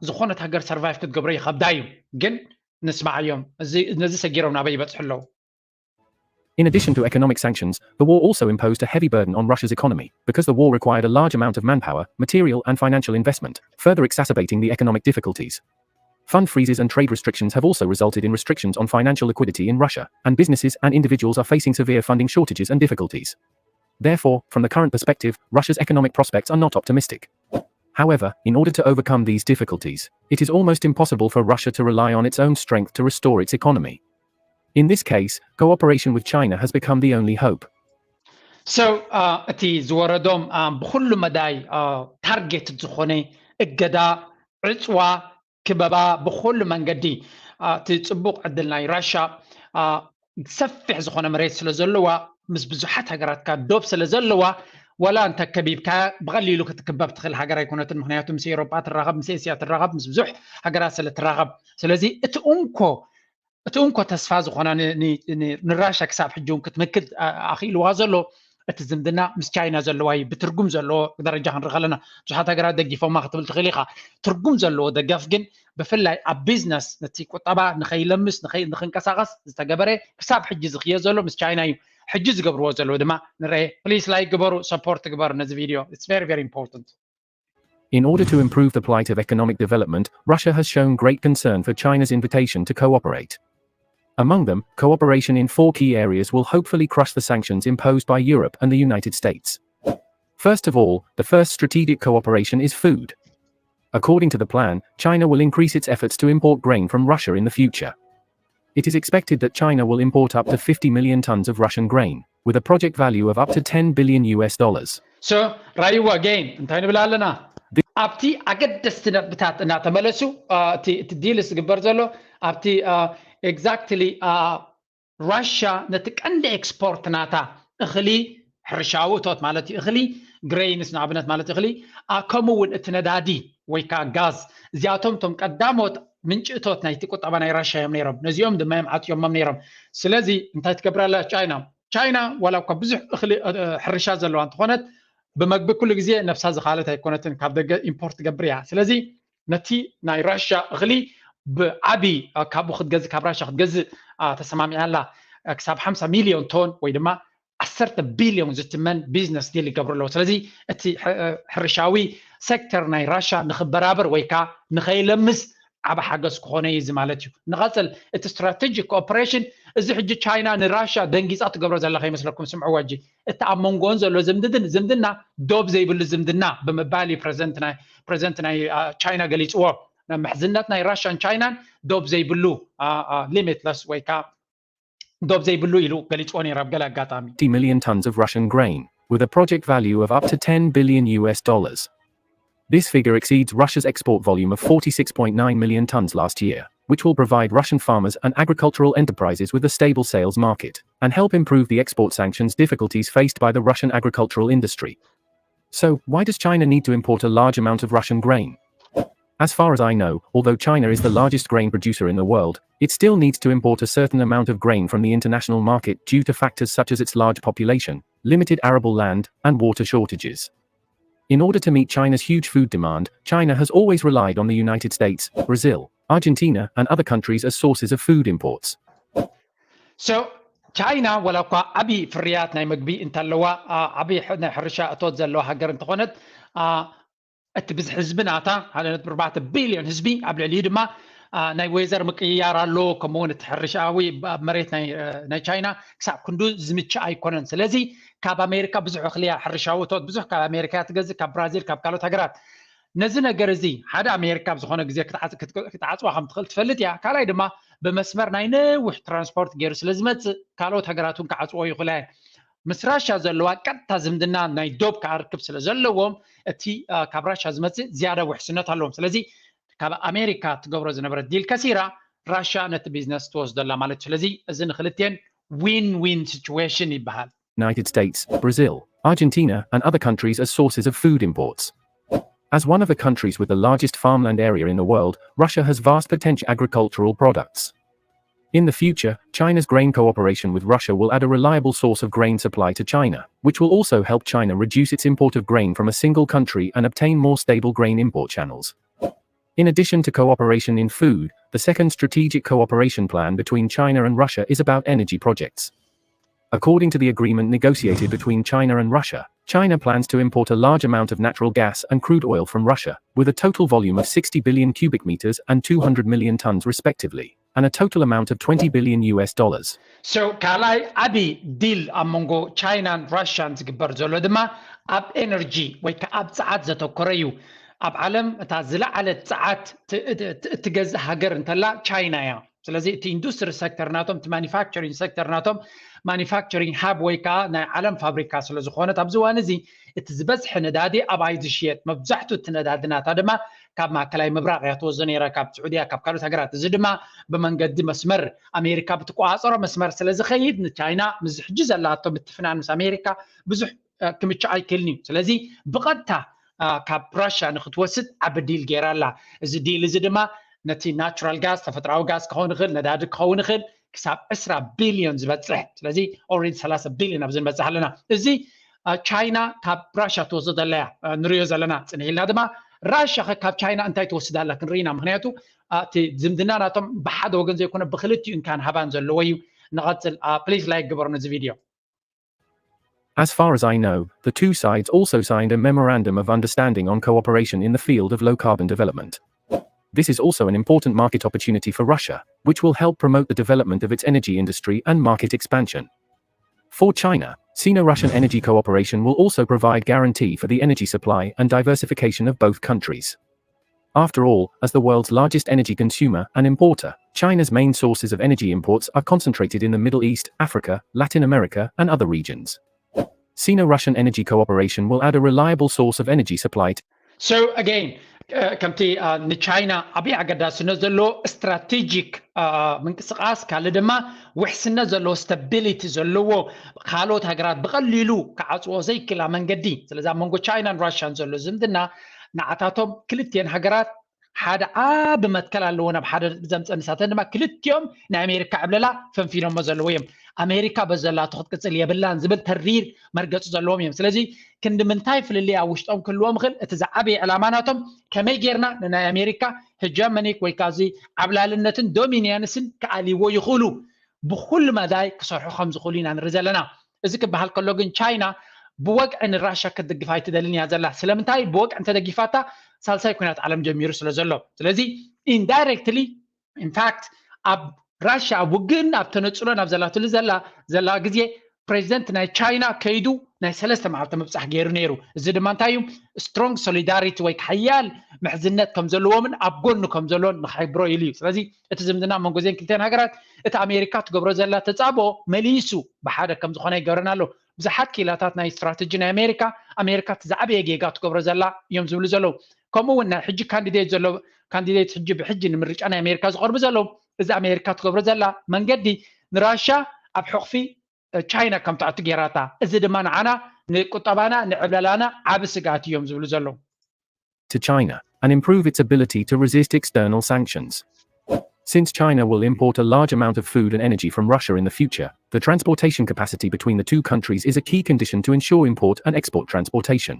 ዝኾነት ሃገር ሰርቫይቭ ክትገብሮ ይኸብዳ እዩ። ግን ንስማዓዮም፣ ነዚ ሰጊሮም ናበይ ይበፅሑ ኣለዉ? In addition to economic sanctions, the war also imposed a heavy burden on Russia's economy, because the war required a large amount of manpower, material, and financial investment, further exacerbating the economic difficulties. Fund freezes and trade restrictions have also resulted in restrictions on financial liquidity in Russia, and businesses and individuals are facing severe funding shortages and difficulties. Therefore, from the current perspective, Russia's economic prospects are not optimistic. However, in order to overcome these difficulties, it is almost impossible for Russia to rely on its own strength to restore its economy. In this case, cooperation with China has become the only hope. So እቲ ዝወረዶም ብኩሉ መዳይ ታርጌት ዝኾነ እገዳ፣ ዕፅዋ፣ ክበባ ብኩሉ መንገዲ እቲ ፅቡቕ ዕድል ናይ ራሻ ሰፊሕ ዝኾነ መሬት ስለ ዘለዋ ምስ ብዙሓት ሃገራትካ ዶብ ስለ ዘለዋ ዋላ እንተ ከቢብካ ብቐሊሉ ክትክበብ ትኽእል ሃገር ኣይኮነትን። ምክንያቱ ምስ ኤሮጳ ትራኸብ፣ ምስ ኤስያ ትራኸብ፣ ምስ ብዙሕ ሃገራት ስለ ትራኸብ። ስለዚ እቲ እንኮ እቲ እንኮ ተስፋ ዝኾና ንራሻ ክሳብ ሕጂ እውን ክትምክት ኣኽኢልዋ ዘሎ እቲ ዝምድና ምስ ቻይና ዘለዋ እዩ። ብትርጉም ዘለዎ ደረጃ ክንርኢ ከለና ብዙሓት ሃገራት ደጊፎማ ክትብል ትኽእል ኢኻ። ትርጉም ዘለዎ ደገፍ ግን ብፍላይ ኣብ ቢዝነስ ነቲ ቁጠባ ንኸይለምስ ንኽንቀሳቐስ ዝተገበረ ክሳብ ሕጂ ዝኽየ ዘሎ ምስ ቻይና እዩ። ሕጂ ዝገብርዎ ዘለዉ ድማ ንርአ። ፕሊስ ላይክ ግበሩ፣ ሰፖርት ግበሩ ነዚ ቪድዮ። It's very very important. In order to improve the plight of economic development, Russia has shown great concern for China's invitation to cooperate. Among them, cooperation in four key areas will hopefully crush the sanctions imposed by Europe and the United States. First of all, the first strategic cooperation is food. According to the plan, China will increase its efforts to import grain from Russia in the future. It is expected that China will import up to fifty million tons of Russian grain, with a project value of up to ten billion U S dollars. So, Raiwa again, እንታይ ንብል ኣለና? ኣብቲ ኣገደስቲ ነጥብታት እናተመለሱ እቲ ዲልስ ዝግበር ዘሎ ኣብቲ exactly ራሽያ ነቲ ቀንዲ ኤክስፖርት ናታ እኽሊ፣ ሕርሻዊ እቶት ማለት እዩ፣ እኽሊ፣ ግሬይንስ ንኣብነት ማለት እኽሊ፣ ከምኡ እውን እቲ ነዳዲ ወይ ከዓ ጋዝ፣ እዚኣቶም እቶም ቀዳሞት ምንጪ እቶት ናይቲ ቁጠባ ናይ ራሽያ እዮም ነይሮም። ነዚኦም ድማ እዮም ዓፅዮሞም ነይሮም። ስለዚ እንታይ ትገብር ኣላ ቻይና? ቻይና ዋላ እኳ ብዙሕ እኽሊ ሕርሻ ዘለዋ እንተኾነት፣ ብመግቢ ኩሉ ግዜ ነብሳ ዝኻለት ኣይኮነትን፣ ካብ ደገ ኢምፖርት ትገብር እያ። ስለዚ ነቲ ናይ ራሽያ እኽሊ ብዓቢ ካብኡ ክትገዝእ፣ ካብ ራሽያ ክትገዝእ ተሰማሚዓ ኣላ። ክሳብ ሓምሳ ሚልዮን ቶን ወይ ድማ ዓሰርተ ቢልዮን ዝትመን ቢዝነስ ዲል ይገብሩ ኣለዉ። ስለዚ እቲ ሕርሻዊ ሴክተር ናይ ራሽያ ንክበራበር ወይ ከዓ ንኸይለምስ ዓቢ ሓገዝ ክኾነ እዩ እዚ ማለት እዩ። ንቐፅል፣ እቲ ስትራቴጂክ ኮኦፕሬሽን፣ እዚ ሕጂ ቻይና ንራሽያ ደንጊፃ ትገብሮ ዘላ ከይመስለኩም፣ ስምዕዎ ሕጂ። እቲ ኣብ መንጎን ዘሎ ዝምድድን ዝምድና ዶብ ዘይብሉ ዝምድና ብምባል እዩ ፕረዚደንት ናይ ፕረዚደንት ናይ ቻይና ገሊፅዎ። ምሕዝነት ናይ ራሽያን ቻይናን ዶብ ዘይብሉ፣ ሊሚትለስ ወይ ከዓ ዶብ ዘይብሉ ኢሉ ገሊፅዎ ነይሩ ኣብ ገለ ኣጋጣሚ። Million tons of Russian grain, with a project value of up to ten billion U S dollars. This figure exceeds Russia's export volume of forty-six point nine million tons last year, which will provide Russian farmers and agricultural enterprises with a stable sales market and help improve the export sanctions difficulties faced by the Russian agricultural industry. So, why does China need to import a large amount of Russian grain? As far as I know, although China is the largest grain producer in the world, it still needs to import a certain amount of grain from the international market due to factors such as its large population, limited arable land, and water shortages. In order to meet China's huge food demand, China has always relied on the United States, Brazil, Argentina, and other countries as sources of food imports. So, ቻይና ዋላ እኳ ዓቢ ፍርያት ናይ መግቢ እንተለዋ፣ ዓቢ ናይ ሕርሻ እቶት ዘለዋ ሃገር እንተኾነት፣ እቲ ብዝሒ ህዝቢ ናታ ሓደ ነጥቢ ኣርባዕተ ቢልዮን ህዝቢ፣ ኣብ ልዕሊኡ ድማ ናይ ወይዘር ምቅይያር ኣሎ። ከምኡ እውን እቲ ሕርሻዊ መሬት ናይ ቻይና ክሳብ ክንዱ ዝምችእ ኣይኮነን። ስለዚ ካብ ኣሜሪካ ብዙሕ እኽሊ እያ፣ ሕርሻዊ እቶት ብዙሕ ካብ ኣሜሪካ እያ ትገዝእ፣ ካብ ብራዚል፣ ካብ ካልኦት ሃገራት። ነዚ ነገር እዚ ሓደ ኣሜሪካ ኣብ ዝኾነ ግዜ ክትዓፅዋ ከም ትኽእል ትፈልጥ እያ። ካልኣይ ድማ ብመስመር ናይ ነዊሕ ትራንስፖርት ገይሩ ስለ ዝመፅእ ካልኦት ሃገራት እውን ክዓፅዎ ይኽእላ እየን። ምስ ራሻ ዘለዋ ቀጥታ ዝምድና ናይ ዶብ ክኣርክብ ስለ ዘለዎም እቲ ካብ ራሻ ዝመፅእ ዝያዳ ውሕስነት ኣለዎም። ስለዚ ካብ ኣሜሪካ ትገብሮ ዝነበረት ዲል ከሲራ ራሻ ነቲ ቢዝነስ ትወስዶ ኣላ ማለት እዩ። ስለዚ እዚ ንክልቴን ዊን ዊን ሲቹዌሽን ይበሃል። United States, Brazil, Argentina, and other countries as sources of food imports. As one of the countries with the largest farmland area in the world, Russia has vast potential agricultural products. In the future, China's grain cooperation with Russia will add a reliable source of grain supply to China, which will also help China reduce its import of grain from a single country and obtain more stable grain import channels. In addition to cooperation in food, the second strategic cooperation plan between China and Russia is about energy projects. According to the agreement negotiated between China and Russia, China plans to import a large amount of natural gas and crude oil from Russia, with a total volume of sixty billion cubic meters and two hundred million tons respectively, and a total amount of twenty billion U S dollars. So ካልኣይ ዓቢ ዲል ኣብ መንጎ ቻይናን ራሽያን ዝግበር ዘሎ ድማ ኣብ ኤነርጂ ወይ ከዓ ኣብ ጸዓት ዘተኮረ እዩ። ኣብ ዓለም እታ ዝለዓለት ጸዓት እትገዝእ ሃገር እንተላ ቻይና እያ። ስለዚ እቲ ኢንዱስትሪ ሴክተር ናቶም፣ እቲ ማኒፋክቸሪንግ ሴክተር ናቶም፣ ማኒፋክቸሪንግ ሃብ ወይ ከዓ ናይ ዓለም ፋብሪካ ስለ ዝኾነት ኣብዚ እዋን እዚ እቲ ዝበዝሐ ነዳዲ ኣብኣ እዩ ዝሽየጥ። መብዛሕትኡ እቲ ነዳዲ ናታ ድማ ካብ ማእከላይ ምብራቕ እያ ትወስዶ ነይራ፣ ካብ ስዑድያ፣ ካብ ካልኦት ሃገራት። እዚ ድማ ብመንገዲ መስመር ኣሜሪካ ብትቆፃፀሮ መስመር ስለ ዝኸይድ ንቻይና ምስ ሕጂ ዘላቶ ምትፍናን ምስ ኣሜሪካ ብዙሕ ክምችእ ኣይክእልን እዩ። ስለዚ ብቐጥታ ካብ ራሻ ንክትወስድ ዓቢ ዲል ገይራ ኣላ። እዚ ዲል እዚ ድማ ነቲ ናቹራል ጋዝ፣ ተፈጥራዊ ጋዝ ክኸውን ይኽእል፣ ነዳዲ ክኸውን ይኽእል፣ ክሳብ ዕስራ ቢልዮን ዝበፅሕ። ስለዚ ኦልሬዲ ሰላሳ ቢልዮን ኣብዚ ንበፅሕ ኣለና። እዚ ቻይና ካብ ራሻ ትወስዶ ዘላ እያ ንሪኦ ዘለና። ፅንሕ ኢልና ድማ ራሻ ከ ካብ ቻይና እንታይ ትወስድ ኣላ ክንርኢ ኢና። ምክንያቱ እቲ ዝምድና ናቶም ብሓደ ወገን ዘይኮነ ብክልቲኡ እንካን ሃባን ዘለዎ እዩ። ንቐፅል። ፕሊዝ ላይክ ግበሩ ነዚ ቪድዮ። As far as I know, the two sides also signed a memorandum of understanding on cooperation in the field of low carbon development. This is also an important market opportunity for Russia, which will help promote the development of its energy industry and market expansion. For China, Sino Russian energy cooperation will also provide guarantee for the energy supply and diversification of both countries. After all, as the world's largest energy consumer and importer, China's main sources of energy imports are concentrated in the Middle East, Africa, Latin America, and other regions. Sino Russian energy cooperation will add a reliable source of energy supply to So again, ከምቲ ንቻይና ዓብዪ ኣገዳስነት ዘለዎ ስትራቴጂክ ምንቅስቃስ፣ ካልእ ድማ ውሕስነት ዘለዎ፣ ስታቢሊቲ ዘለዎ፣ ካልኦት ሃገራት ብቐሊሉ ክዓፅዎ ዘይክላ መንገዲ። ስለዚ ኣብ መንጎ ቻይናን ራሽያን ዘሎ ዝምድና ንዓታቶም ክልቲኤን ሃገራት ሓደ ዓቢ መትከል ኣለዎ ናብ ሓደ ዘምፀ። ንሳተን ድማ ክልቲኦም ናይ ኣሜሪካ ዕብለላ ፈንፊኖሞ ዘለዎ እዮም። ኣሜሪካ በዘላቶ ክትቅፅል የብላን ዝብል ተሪር መርገፂ ዘለዎም እዮም። ስለዚ ክንዲ ምንታይ ፍልልይ ኣብ ውሽጦም ክህልዎም ይኽእል? እቲ ዝዓበየ ዕላማ ናቶም ከመይ ጌርና ንናይ ኣሜሪካ ሄጀመኒክ ወይ ከዓ እዚ ዓብላልነትን ዶሚኒየንስን ክኣልይዎ ይኽእሉ ብኩሉ መዳይ ክሰርሑ ከም ዝኽእሉ ኢና ንርኢ ዘለና። እዚ ክበሃል ከሎ ግን ቻይና ብወግዒ ንራሻ ክትድግፍ ኣይትደልን እያ ዘላ። ስለምንታይ? ብወግዒ እንተደጊፋታ ሳልሳይ ኩናት ዓለም ጀሚሩ ስለ ዘሎ። ስለዚ ኢንዳይሬክትሊ ኢንፋክት ኣብ ራሽያ ኣብ ውግእን ኣብ ተነፅሎን ኣብ ዘላትሉ ዘላ ዘላ ግዜ ፕሬዚደንት ናይ ቻይና ከይዱ ናይ ሰለስተ መዓልቲ ምብፃሕ ገይሩ ነይሩ። እዚ ድማ እንታይ እዩ? ስትሮንግ ሶሊዳሪቲ ወይ ሓያል ምሕዝነት ከም ዘለዎምን ኣብ ጎኑ ከም ዘለዎን ንክሕብሮ ኢሉ እዩ። ስለዚ እቲ ዝምድና መንጎ እዚን ክልተን ሃገራት እቲ ኣሜሪካ ትገብሮ ዘላ ተፃብኦ መሊሱ ብሓደ ከም ዝኾነ ይገብረና ኣሎ። ብዙሓት ክኢላታት ናይ ስትራተጂ ናይ ኣሜሪካ ኣሜሪካ እቲ ዝዓበየ ጌጋ ትገብሮ ዘላ እዮም ዝብሉ ዘለዉ። ከምኡ እውን ናይ ሕጂ ካንዲዴት ዘሎ ካንዲዴት ሕጂ ብሕጂ ንምርጫ ናይ ኣሜሪካ ዝቐርቡ ዘለዉ እዚ ኣሜሪካ ትገብሮ ዘላ መንገዲ ንራሻ ኣብ ሕቕፊ ቻይና ከም ትኣቱ ጌራታ። እዚ ድማ ንዓና ንቁጠባና ንዕብለላና ዓቢ ስግኣት እዮም ዝብሉ ዘለዉ። to China and improve its ability to resist external sanctions. Since China will import a large amount of food and energy from Russia in the future, the transportation capacity between the two countries is a key condition to ensure import and export transportation.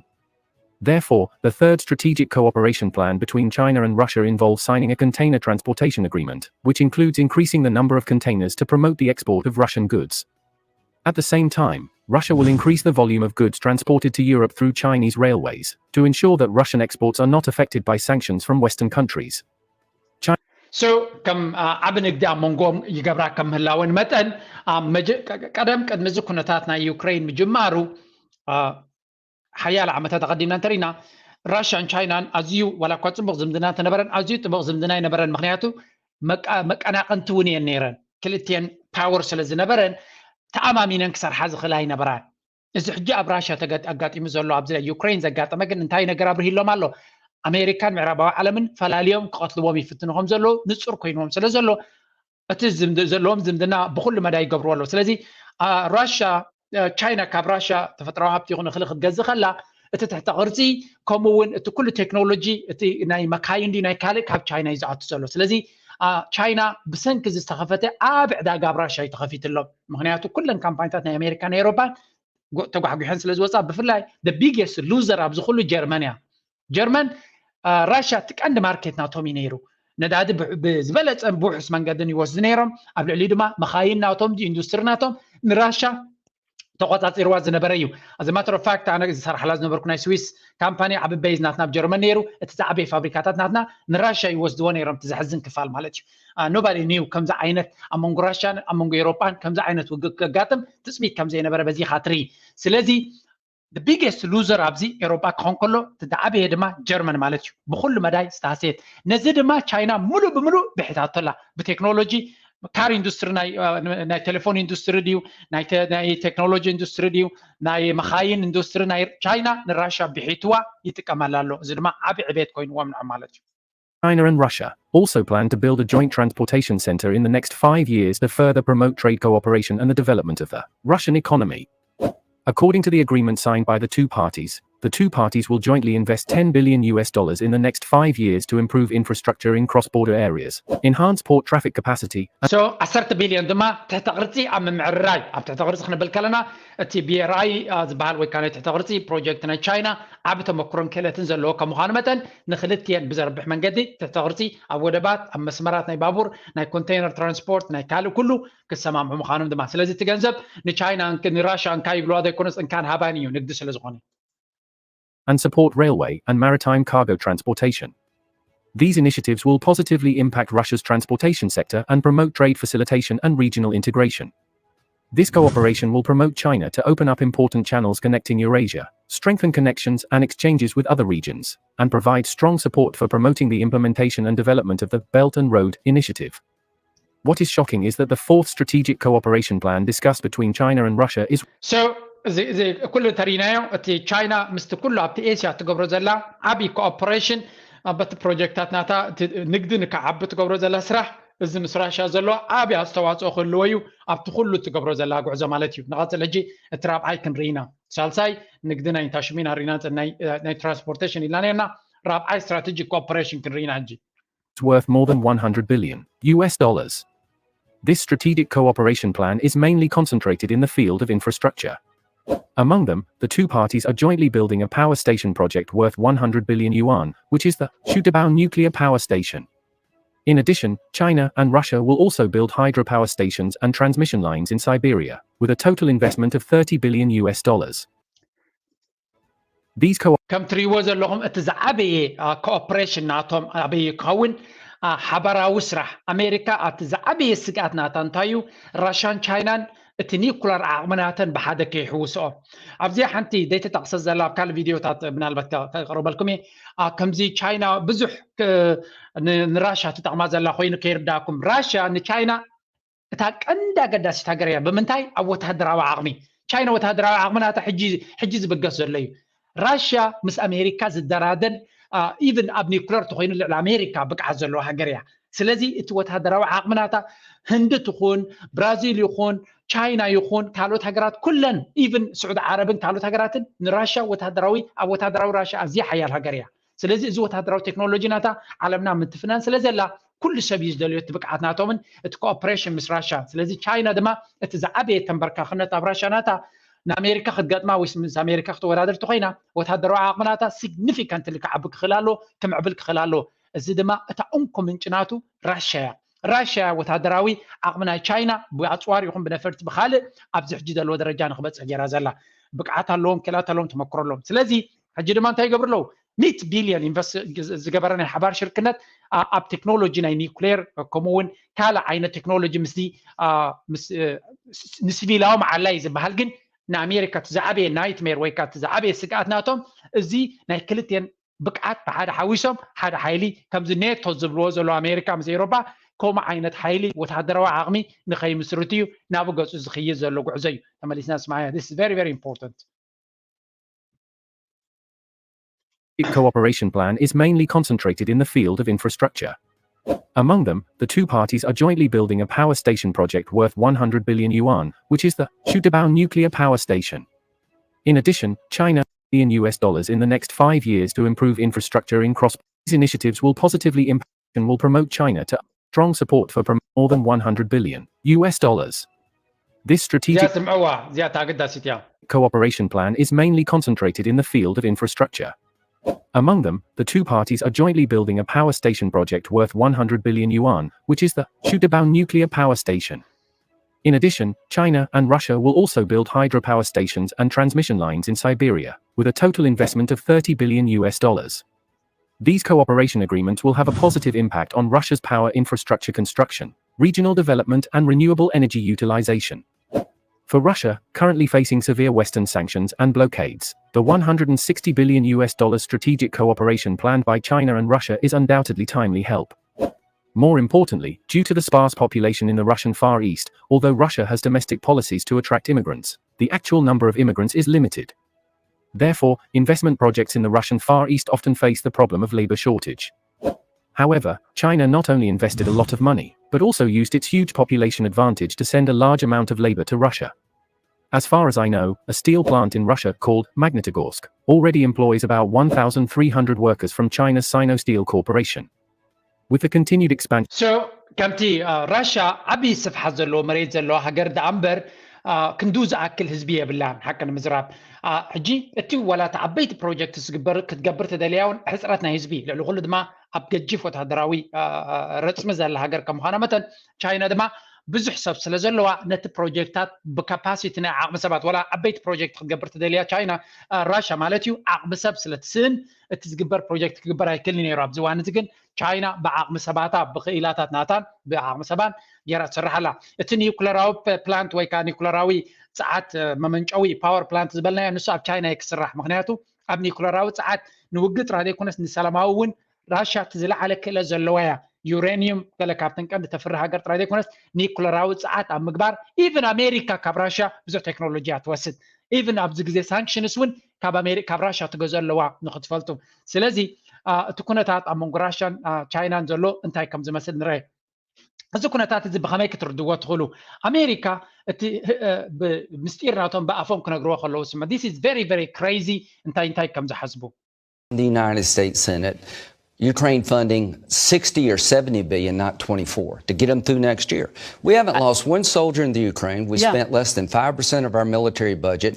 Therefore, the third strategic cooperation plan between China and Russia involves signing a container transportation agreement, which includes increasing the number of containers to promote the export of Russian goods. At the same time, Russia will increase the volume of goods transported to Europe through Chinese railways to ensure that Russian exports are not affected by sanctions from Western countries. So ከም ዓቢ ንግዲ ኣብ መንጎኦም ይገብራ ከም ምህላወን መጠን ቀደም ቅድሚ እዚ ኩነታት ናይ ዩክሬን ምጅማሩ ሓያለ ዓመታት ኣቐዲምና እንተሪና ራሽያን ቻይናን ኣዝዩ ዋላ እኳ ፅቡቕ ዝምድና እንተነበረን ኣዝዩ ጥቡቕ ዝምድና ኣይነበረን። ምክንያቱ መቀናቐንቲ እውን እየን ነይረን። ክልቲኤን ፓወር ስለ ዝነበረን ተኣማሚነን ክሰርሓ ዝኽእላ ኣይነበራን። እዚ ሕጂ ኣብ ራሽያ ኣጋጢሙ ዘሎ ኣብዚ ዩክሬን ዘጋጠመ ግን እንታይ ነገር ኣብርሂሎም ኣሎ? ኣሜሪካን ምዕራባዊ ዓለምን ፈላልዮም ክቐትልዎም ይፍትኑ ከም ዘለዉ ንፁር ኮይንዎም ስለ ዘሎ እቲ ዘለዎም ዝምድና ብኩሉ መዳይ ይገብርዎ ኣለዉ። ስለዚ ራሽያ ቻይና ካብ ራሽያ ተፈጥራዊ ሃብቲ ይኹን እኽሊ ክትገዝእ ከላ እቲ ትሕተ ቅርፂ ከምኡ እውን እቲ ኩሉ ቴክኖሎጂ እቲ ናይ መካይን ድዩ ናይ ካልእ ካብ ቻይና እዩ ዝኣቱ ዘሎ። ስለዚ ቻይና ብሰንኪ እዚ ዝተኸፈተ ዓቢ ዕዳጋ ኣብ ራሽያ እዩ ተኸፊትሎም። ምክንያቱ ኩለን ካምፓኒታት ናይ ኣሜሪካ ናይ ኤሮፓን ተጓሕጒሐን ስለ ዝወፃ ብፍላይ the biggest loser ኣብዚ ኩሉ ጀርመን እያ። ጀርመን ራሽያ እቲ ቀንዲ ማርኬት ናቶም እዩ ነይሩ። ነዳዲ ብዝበለፀን ብውሑስ መንገድን ይወስዱ ነይሮም። ኣብ ልዕሊኡ ድማ መኻይን ናቶም ኢንዱስትሪ ናቶም ንራሻ ተቆፃፂርዋ ዝነበረ እዩ። As a matter of fact ኣነ ዝሰርሓላ ዝነበርኩ ናይ ስዊስ ካምፓኒ ዓቢ ቤዝ ናትና ኣብ ጀርመን ነይሩ። እቲ ዝዓበየ ፋብሪካታት ናትና ንራሻ ይወስድዎ ነይሮም። እቲ ዘሕዝን ክፋል ማለት እዩ። Nobody knew ከምዚ ዓይነት ኣብ መንጎ ራሻን ኣብ መንጎ ኤሮጳን ከምዚ ዓይነት ውግእ ከጋጥም ትፅቢት ከም ዘይነበረ በዚ ኢኻ ትርኢ። ስለዚ the biggest loser ኣብዚ ኤሮጳ ክኾን ከሎ እቲ ዝዓበየ ድማ ጀርመን ማለት እዩ። ብኩሉ መዳይ ዝተሃሰየት። ነዚ ድማ ቻይና ሙሉእ ብምሉእ ብሒታቶ ኣላ። ብቴክኖሎጂ ካር ኢንዱስትሪ ናይ ቴሌፎን ኢንዱስትሪ ድዩ ናይ ቴክኖሎጂ ኢንዱስትሪ ድዩ ናይ መኻይን ኢንዱስትሪ ናይ ቻይና ንራሻ ብሒትዋ ይጥቀመላ ኣሎ። እዚ ድማ ዓቢ ዕቤት ኮይንዎም ንዖም ማለት እዩ። China and Russia also plan to build a joint transportation center in the next five years to further promote trade cooperation and the development of the Russian economy. According to the agreement signed by the two parties, The two parties will jointly invest ten billion U S dollars in the next five years to improve infrastructure in cross-border areas, enhance port traffic capacity, and so ዓሰርተ ቢልዮን ድማ ትሕተ ቅርፂ ኣብ ምምዕርራይ። ኣብ ትሕተ ቅርፂ ክንብል ከለና እቲ ቢኤርኣይ ዝበሃል ወይ ከዓ ናይ ትሕተ ቅርፂ ፕሮጀክት ናይ ቻይና ዓቢ ተመክሮን ክእለትን ዘለዎ ከም ምዃኑ መጠን ንክልትየን ብዘርብሕ መንገዲ ትሕተ ቅርፂ ኣብ ወደባት፣ ኣብ መስመራት ናይ ባቡር፣ ናይ ኮንቴይነር ትራንስፖርት፣ ናይ ካልእ ኩሉ ክሰማምዑ ምዃኖም ድማ። ስለዚ እቲ ገንዘብ ንቻይና ንራሻ እንካ ይብልዋ ዘይኮነስ እንካን ሃባን እዩ፣ ንግዲ ስለዝኾነ። and support railway and maritime cargo transportation. These initiatives will positively impact Russia's transportation sector and promote trade facilitation and regional integration. This cooperation will promote China to open up important channels connecting Eurasia, strengthen connections and exchanges with other regions, and provide strong support for promoting the implementation and development of the Belt and Road Initiative. What is shocking is that the fourth strategic cooperation plan discussed between China and Russia is so እዚ እዚ ኩሉ ተሪናዮ። እቲ ቻይና ምስቲ ኩሉ ኣብቲ ኤስያ ትገብሮ ዘላ ዓብዪ ኮኦፐሬሽን፣ በቲ ፕሮጀክታት ናታ እቲ ንግዲ ንክዓቢ ትገብሮ ዘላ ስራሕ፣ እዚ ምስ ራሻ ዘሎ ዓብዪ ኣስተዋፅኦ ክህልዎ እዩ ኣብቲ ኩሉ ትገብሮ ዘላ ጉዕዞ ማለት እዩ። ንቐፅል ሕጂ እቲ ራብዓይ ክንርኢ ኢና። ሳልሳይ ንግዲ ናይ ታሽሚና ሪና ናይ ትራንስፖርቴሽን ኢልና ነርና። ራብዓይ ስትራቴጂክ ኮኦፐሬሽን ክንርኢ ኢና ሕጂ። worth more than one hundred billion U S dollars. This strategic cooperation plan is mainly concentrated in the field of infrastructure. Among them, the two parties are jointly building a power station project worth one hundred billion yuan, which is the Shutabao nuclear power station. In addition, China and Russia will also build hydropower stations and transmission lines in Siberia, with a total investment of thirty billion U S dollars. These co ከም ትሪእዎ ዘለኹም እቲ ዝዓበየ ኮኦፕሬሽን ናቶም ኣበይ ክኸውን? ሓባራዊ ስራሕ። ኣሜሪካ ኣብቲ ዝዓበየ ስግኣት ናታ እንታይ እዩ? ራሻን ቻይናን እቲ ኒኩላር ዓቕሚ ናተን ብሓደ ከይሕውስኦ። ኣብዚኣ ሓንቲ ዘይተጠቕሰት ዘላ ኣብ ካልእ ቪድዮታት ምናልባት ከቕርበልኩም እየ። ከምዚ ቻይና ብዙሕ ንራሻ ትጠቕማ ዘላ ኮይኑ ከይርዳእኩም። ራሻ ንቻይና እታ ቀንዲ ኣገዳሲት ሃገር እያ። ብምንታይ? ኣብ ወታደራዊ ዓቕሚ። ቻይና ወታደራዊ ዓቕሚ ናታ ሕጂ ዝብገስ ዘሎ እዩ። ራሽያ ምስ ኣሜሪካ ዝደራደር፣ ኢቭን ኣብ ኒኩለር ተኮይኑ ልዕሊ ኣሜሪካ ብቅዓት ዘለዋ ሃገር እያ። ስለዚ እቲ ወታደራዊ ዓቕሚ ናታ ህንዲ ትኹን ብራዚል ይኹን ቻይና ይኹን ካልኦት ሃገራት ኩለን ኢቭን ስዑዲ ዓረብን ካልኦት ሃገራትን ንራሽያ ወታደራዊ ኣብ ወታደራዊ ራሽያ ኣዝያ ሓያል ሃገር እያ። ስለዚ እዚ ወታደራዊ ቴክኖሎጂ ናታ ዓለምና ምትፍናን ስለ ዘላ ኩሉ ሰብ እዩ ዝደልዮ እቲ ብቅዓት ናቶምን እቲ ኮኦፕሬሽን ምስ ራሻ። ስለዚ ቻይና ድማ እቲ ዝዓበየ ተንበርካኽነት ኣብ ራሻ ናታ ንኣሜሪካ ክትገጥማ ወይ ምስ ኣሜሪካ ክትወዳደር ተኮይና ወታደራዊ ዓቕሚ ናታ ሲግኒፊካንትሊ ክዓቢ ክኽእል ኣሎ፣ ክምዕብል ክኽእል ኣሎ። እዚ ድማ እታ እንኮ ምንጭ ናቱ ራሻ እያ። ራሻ እያ ወታደራዊ ዓቕሚ ናይ ቻይና ብኣፅዋር ይኹን ብነፈርቲ ብካልእ ኣብዚ ሕጂ ዘለዎ ደረጃ ንክበፅሕ ገይራ ዘላ። ብቅዓት ኣለዎም፣ ክእላት ኣለዎም፣ ተመክሮ ኣለዎም። ስለዚ ሕጂ ድማ እንታይ ይገብሩ ኣለዉ? ሚእቲ ቢልዮን ኢንቨስት ዝገበረ ናይ ሓባር ሽርክነት ኣብ ቴክኖሎጂ ናይ ኒውክሌር ከምኡ እውን ካልእ ዓይነት ቴክኖሎጂ ምስዚ ንስቪላዊ መዓላ እዩ ዝበሃል። ግን ንኣሜሪካ እቲ ዝዓበየ ናይትሜር ወይ ከዓ እቲ ዝዓበየ ስግኣት ናቶም እዚ ናይ ክልቴን ብቅዓት ብሓደ ሓዊሶም ሓደ ሓይሊ ከምዚ ኔቶ ዝብልዎ ዘሎ ኣሜሪካ ምስ ኤውሮፓ ከምኡ ዓይነት ሓይሊ ወታደራዊ ዓቕሚ ንኸይምስርት እዩ ናብኡ ገፁ ዝኽይድ ዘሎ ጉዕዞ እዩ። ተመሊስና ስማያ this is very very important. cooperation plan is mainly concentrated in the field of infrastructure. Among them, the two parties are jointly building a power station project worth one hundred billion yuan, which is the Shutabao nuclear power station. In addition, China in U S dollars in the next five years to improve infrastructure in cross. These initiatives will positively impact and will promote China to strong support for prom- more than one hundred billion U S dollars. This strategic እዚኣ ስምዕዋ፣ እዚኣ እታ ኣገዳሲት እያ። cooperation plan is mainly concentrated in the field of infrastructure. Among them, the two parties are jointly building a power station project worth one hundred billion yuan, which is the Shutabao nuclear power station. In addition, China and Russia will also build hydropower stations and transmission lines in Siberia, with a total investment of thirty billion U S dollars. These cooperation agreements will have a positive impact on Russia's power infrastructure construction, regional development, and renewable energy utilization. For Russia, currently facing severe Western sanctions and blockades, the one hundred and sixty billion U S dollar strategic cooperation planned by China and Russia is undoubtedly timely help. More importantly, due to the sparse population in the Russian Far East, although Russia has domestic policies to attract immigrants, the actual number of immigrants is limited. Therefore, investment projects in the Russian Far East often face the problem of labor shortage. However, China not only invested a lot of money, but also used its huge population advantage to send a large amount of labor to Russia. As far as I know, a steel plant in Russia called Magnitogorsk already employs about one thousand three hundred workers from China's Sino Steel Corporation. With the continued expansion. So ከምቲ ራሻ ዓብዪ ስፍሓት ዘለዎ መሬት ዘለዋ ሃገር ደኣ እምበር ክንዱ ዝኣክል ህዝቢ የብላን። ሓቂ ንምዝራብ ሕጂ እቲ ዋላ እቲ ዓበይቲ ፕሮጀክት ክትገብር ተደልያ እውን ሕፅረት ናይ ህዝቢ፣ ልዕሊ ኩሉ ድማ ኣብ ገጅፍ ወታደራዊ ረፅሚ ዘላ ሃገር ከም ምዃና መጠን ቻይና ድማ ብዙሕ ሰብ ስለ ዘለዋ ነቲ ፕሮጀክታት ብካፓሲቲ ናይ ዓቕሚ ሰባት፣ ዋላ ዓበይቲ ፕሮጀክት ክትገብር ተደልያ ቻይና ራሻ ማለት እዩ፣ ዓቕሚ ሰብ ስለ ትስእን እቲ ዝግበር ፕሮጀክት ክግበር ኣይክእልን ነይሩ። ኣብዚ እዋን እዚ ግን ቻይና ብዓቕሚ ሰባታ ብክኢላታት ናታን ብዓቕሚ ሰባን ጌራ ትሰርሕ ኣላ። እቲ ኒውክለራዊ ፕላንት ወይ ከዓ ኒውክለራዊ ፀዓት መመንጨዊ ፓወር ፕላንት ዝበልናዮ ንሱ ኣብ ቻይና እዩ ክስራሕ። ምክንያቱ ኣብ ኒውክለራዊ ፀዓት ንውግእ ጥራይ ዘይኮነስ ንሰላማዊ እውን ራሻ እቲ ዝለዓለ ክእለት ዘለዋ እያ። ዩሬኒየም ገለ ካብተን ቀንዲ ተፍሪ ሃገር ጥራይ ዘይኮነስ ኒውክለራዊ ፀዓት ኣብ ምግባር ኢቨን ኣሜሪካ ካብ ራሻ ብዙሕ ቴክኖሎጂ እያ ትወስድ። ኢቨን ኣብዚ ግዜ ሳንክሽንስ እውን ካብ ኣሜሪካ ካብ ራሻ ትገዝኦ ኣለዋ ንክትፈልጡ። ስለዚ እቲ ኩነታት ኣብ መንጎ ራሻን ቻይናን ዘሎ እንታይ ከም ዝመስል ንረአ። እዚ ኩነታት እዚ ብኸመይ ክትርድዎ ትኽእሉ? ኣሜሪካ እቲ ምስጢር ናቶም ብኣፎም ክነግርዎ ከለዉ ስማ this is very very crazy እንታይ እንታይ ከም ዝሓስቡ። The United States Senate, Ukraine funding sixty or seventy billion, not twenty-four, to get them through next year. We haven't lost one soldier in the Ukraine. We spent less than five percent of our military budget.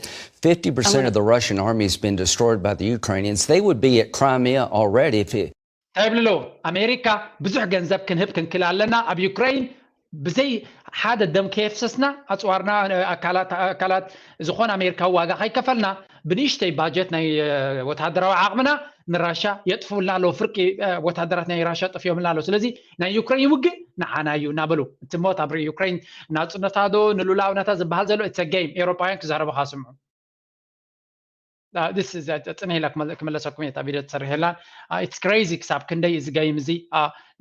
Fifty percent of the Russian army has been destroyed by the Ukrainians. They would be at Crimea already if it. እንታይ ይብሉ ኣለዉ? ኣሜሪካ ብዙሕ ገንዘብ ክንህብ ክንክል ኣለና ኣብ ዩክሬን ብዘይ ሓደ ደም ከየፍሰስና ኣፅዋርና ኣካላት ኣካላት ዝኾነ ኣሜሪካዊ ዋጋ ከይከፈልና ብንእሽተይ ባጀት ናይ ወታደራዊ ዓቕምና ንራሻ የጥፍኡልና ኣለዉ። ፍርቂ ወታደራት ናይ ራሻ ጠፊኦምልና ኣለዉ። ስለዚ ናይ ዩክሬን ውግእ ንዓና እዩ እናበሉ እቲ ሞት ኣብ ዩክሬን ናፅነታ ዶ ንሉላውነታ ዝበሃል ዘሎ it's a game። ኤውሮጳውያን ክዛረቡ ካስምዑ ጽንሄላ ክመለሰኩም እየ ቪድዮ ትሰርሔላ። It's crazy ክሳብ ክንደይ እዚ ጋይም እዚ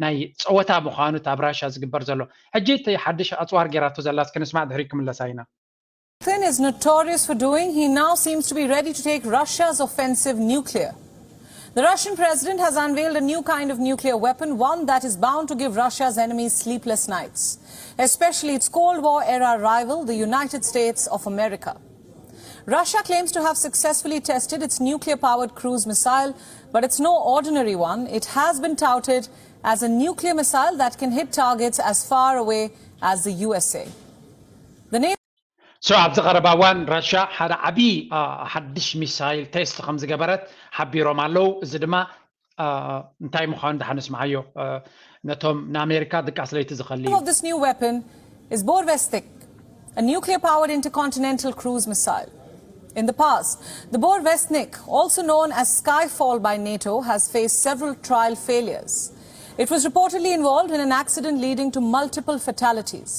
ናይ ፀወታ ምዃኑ ኣብ ራሻ ዝግበር ዘሎ። ሕጂ እቲ ሓድሽ ኣፅዋር ጌራቶ ዘላ እስኪ ንስማዕ ድሕሪ ክምለሳ ኢና። Putin is notorious for doing, he now seems to be ready to take Russia's offensive nuclear. The Russian president has unveiled a new kind of nuclear weapon, one that is bound to give Russia's enemies sleepless nights, especially its Cold War era rival, the United States of America. Russia claims to have successfully tested its nuclear powered cruise missile, but it's no ordinary one. It has been touted as a nuclear missile that can hit targets as far away as the U S A. The NATO so ኣብዚ ቀረባ እዋን ራሻ ሓደ ዓብዪ ሓድሽ ሚሳይል ቴስት ከም ዝገበረት ሓቢሮም ኣለዉ። እዚ ድማ እንታይ ምዃኑ ደሓን ንስምዓዮ። ነቶም ንኣሜሪካ ድቃስ ለይቲ ዝኸሊ of this new weapon is Borvesnik, a nuclear powered intercontinental cruise missile. In the past, the Borvesnik, also known as Skyfall by NATO, has faced several trial failures. It was reportedly involved in an accident leading to multiple fatalities.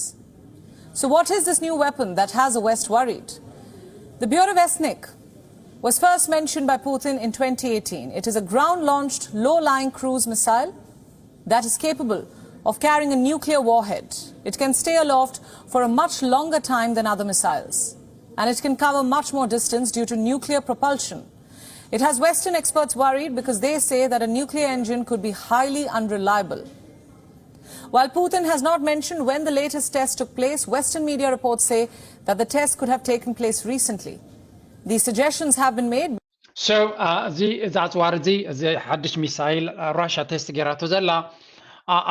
So, what is this new weapon that has the West worried? The Borvesnik was first mentioned by Putin in twenty eighteen. It is a ground launched, low lying cruise missile that is capable of carrying a nuclear warhead. It can stay aloft for a much longer time than other missiles, and it can cover much more distance due to nuclear propulsion. It has Western experts worried because they say that a nuclear engine could be highly unreliable. While Putin has not mentioned when the latest test took place, Western media reports say that the test could have taken place recently. These suggestions have been made. So እዚ እዚ ኣፅዋር እዚ እዚ ሓድሽ ሚሳይል ራሻ ቴስት ጌራቶ ዘላ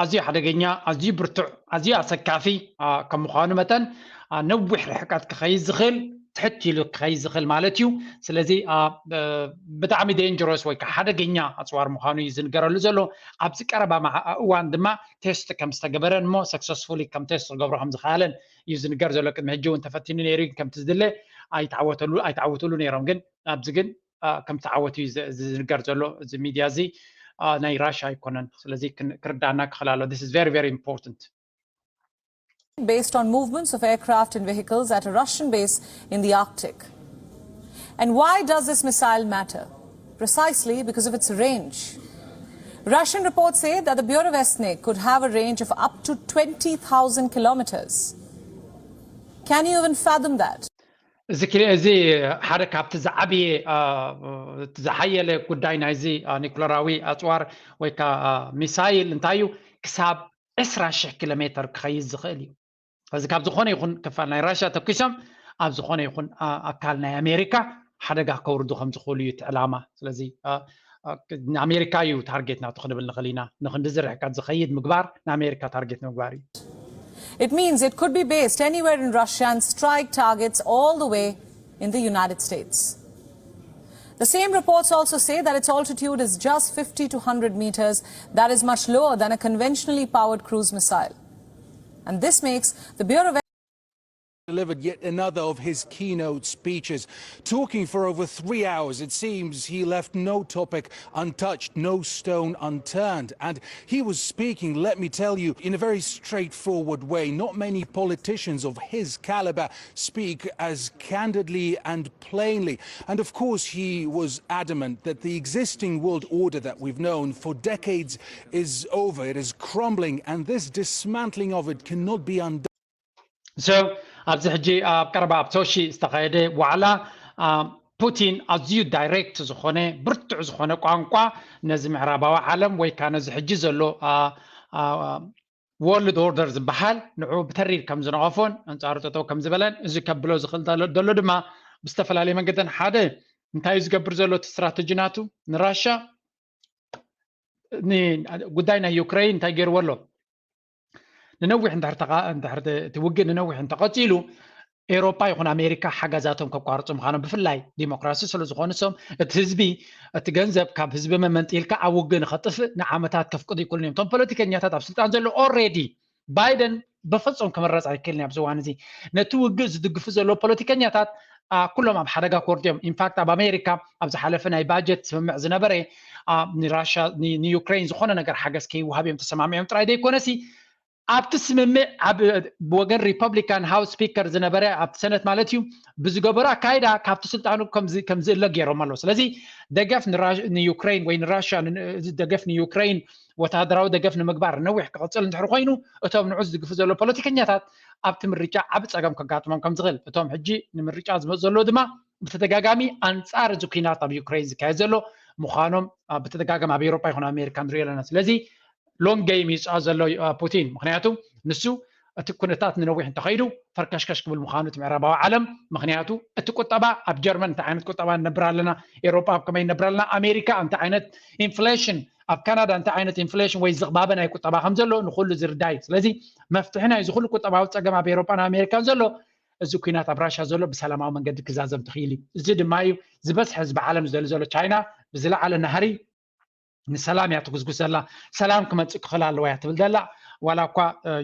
ኣዝዩ ሓደገኛ፣ ኣዝዩ ብርቱዕ፣ ኣዝዩ ኣሰካፊ ከም ምዃኑ መጠን ነዊሕ ርሕቀት ክኸይድ ዝኽእል፣ ትሕት ኢሉ ክኸይድ ዝኽእል ማለት እዩ። ስለዚ ብጣዕሚ ዴንጀሮስ ወይ ከዓ ሓደገኛ ኣፅዋር ምዃኑ እዩ ዝንገረሉ ዘሎ። ኣብዚ ቀረባ እዋን ድማ ቴስት ከም ዝተገበረን እሞ ሰክሰስፉሊ ከም ቴስት ክገብሮ ከም ዝኸኣለን እዩ ዝንገር ዘሎ። ቅድሚ ሕጂ እውን ተፈቲኑ ነይሩ እዩ፣ ከምቲ ዝድለ ኣይተዓወተሉ ኣይተዓወቱሉ ነይሮም፣ ግን ኣብዚ ግን ከም ዝተዓወቱ እዩ ዝንገር ዘሎ። እዚ ሚድያ እዚ ናይ ራሻ ኣይኮነን። ስለዚ ክርዳእና ክኽእል ኣሎ። This is very very important. Based on movements of aircraft and vehicles at a Russian base in the Arctic. And why does this missile matter? Precisely because of its range. Russian reports say that the Burevestnik could have a range of up to twenty thousand kilometers. Can you even fathom that? እዚ እዚ ሓደ ካብቲ ዝዓብየ ዝሓየለ ጉዳይ ናይዚ ኒኩለራዊ ኣፅዋር ወይ ከዓ ሚሳይል እንታይ እዩ? ክሳብ ዕስራ ሺሕ ኪሎ ሜትር ክኸይድ ዝኽእል እዩ። እዚ ካብ ዝኾነ ይኹን ክፋል ናይ ራሽያ ተኩሶም ኣብ ዝኾነ ይኹን ኣካል ናይ ኣሜሪካ ሓደጋ ከውርዱ ከም ዝኽእሉ እዩ እቲ ዕላማ። ስለዚ ንኣሜሪካ እዩ ታርጌት ናቱ ክንብል ንኽእል ኢና። ንክንድዚ ርሕቀት ዝኸይድ ምግባር ንኣሜሪካ ታርጌት ንምግባር እዩ። It means it could be based anywhere in Russia and strike targets all the way in the United States. The same reports also say that its altitude is just fifty to one hundred meters. That is much lower than a conventionally powered cruise missile. And this makes the Bureau of delivered yet another of his keynote speeches. Talking for over three hours, it seems he left no topic untouched, no stone unturned. And he was speaking, let me tell you, in a very straightforward way. Not many politicians of his caliber speak as candidly and plainly. And of course, he was adamant that the existing world order that we've known for decades is over, it is crumbling, and this dismantling of it cannot be undone. So ኣብዚ ሕጂ ኣብ ቀረባ ኣብ ሶሺ ዝተኻየደ ዋዕላ ፑቲን ኣዝዩ ዳይሬክት ዝኾነ ብርቱዕ ዝኾነ ቋንቋ ነዚ ምዕራባዊ ዓለም ወይ ከዓ ነዚ ሕጂ ዘሎ ወርልድ ኦርደር ዝበሃል ንዑ ብተሪር ከም ዝነቐፎን ኣንፃሩ ጠጠው ከም ዝበለን እዚ ከብሎ ዝኽእል ዘሎ ድማ ብዝተፈላለየ መንገድን ሓደ እንታይ እዩ ዝገብር ዘሎ እቲ ስትራተጂ ናቱ ንራሻ ጉዳይ ናይ ዩክሬን እንታይ ገይርዎ ኣሎ ንነዊሕ እንድሕር እቲ ውግእ ንነዊሕ እንተቐፂሉ ኤውሮፓ ይኹን ኣሜሪካ ሓገዛቶም ከቋርፁ ምዃኖም ብፍላይ ዲሞክራሲ ስለ ዝኾኑ ሶም እቲ ህዝቢ እቲ ገንዘብ ካብ ህዝቢ መመንጢልካ ኣብ ውግእ ንኸጥፍእ ንዓመታት ከፍቅዱ ይክእሉን እዮም እቶም ፖለቲከኛታት ኣብ ስልጣን ዘሎ already ባይደን ብፍፁም ክምረፅ ኣይክእልን ኣብዚ እዋን እዚ ነቲ ውግእ ዝድግፉ ዘለዉ ፖለቲከኛታት ኩሎም ኣብ ሓደጋ ክወርዱ እዮም ኢንፋክት ኣብ ኣሜሪካ ኣብ ዝሓለፈ ናይ ባጀት ስምምዕ ዝነበረ ንራሻ ንዩክሬን ዝኾነ ነገር ሓገዝ ከይወሃብ እዮም ተሰማሚዖም ጥራይ ዘይኮነሲ ኣብቲ ስምምዕ ኣብ ብወገን ሪፐብሊካን ሃውስ ስፒከር ዝነበረ ኣብቲ ሰነት ማለት እዩ ብዝገበሩ ኣካይዳ ካብቲ ስልጣኑ ከም ዝእለ ገይሮም ኣለዉ ስለዚ ደገፍ ንዩክሬን ወይ ንራሻ ደገፍ ንዩክሬን ወታደራዊ ደገፍ ንምግባር ነዊሕ ክቕፅል እንድሕር ኮይኑ እቶም ንዑ ዝድግፉ ዘሎ ፖለቲከኛታት ኣብቲ ምርጫ ዓቢ ፀገም ከጋጥሞም ከም ዝኽእል እቶም ሕጂ ንምርጫ ዝመፁ ዘለዉ ድማ ብተደጋጋሚ ኣንፃር እዚ ኩናት ኣብ ዩክሬን ዝካየድ ዘሎ ምዃኖም ብተደጋጋሚ ኣብ ኤውሮጳ ይኹን ኣሜሪካ ንሪኦ ኣለና ስለዚ ሎንግ ገይም ይፃወት ዘሎ ፑቲን ምክንያቱ ንሱ እቲ ኩነታት ንነዊሕ እንተኸይዱ ፈርከሽከሽ ክብል ምዃኑ እቲ ምዕራባዊ ዓለም ምክንያቱ እቲ ቁጠባ ኣብ ጀርመን እንታይ ዓይነት ቁጠባ ንነብር ኣለና ኤውሮጳ ኣብ ከመይ ንነብር ኣለና ኣሜሪካ እንታይ ዓይነት ኢንፍሌሽን ኣብ ካናዳ እንታይ ዓይነት ኢንፍሌሽን ወይ ዝቕባበ ናይ ቁጠባ ከም ዘሎ ንኩሉ ዝርዳይ ስለዚ መፍትሒ ናይ ዝኩሉ ቁጠባዊ ፀገም ኣብ ኤውሮጳን ኣሜሪካን ዘሎ እዚ ኩናት ኣብ ራሻ ዘሎ ብሰላማዊ መንገዲ ክዛዘም ትኽእል እዩ እዚ ድማ እዩ ዝበዝሐ ህዝቢ ዓለም ዝደሊ ዘሎ ቻይና ብዝለዓለ ናህሪ ንሰላም እያ ትጉዝጉዝ ዘላ ሰላም ክመፅእ ክኽእል ኣለዋ እያ ትብል ዘላ ዋላ እኳ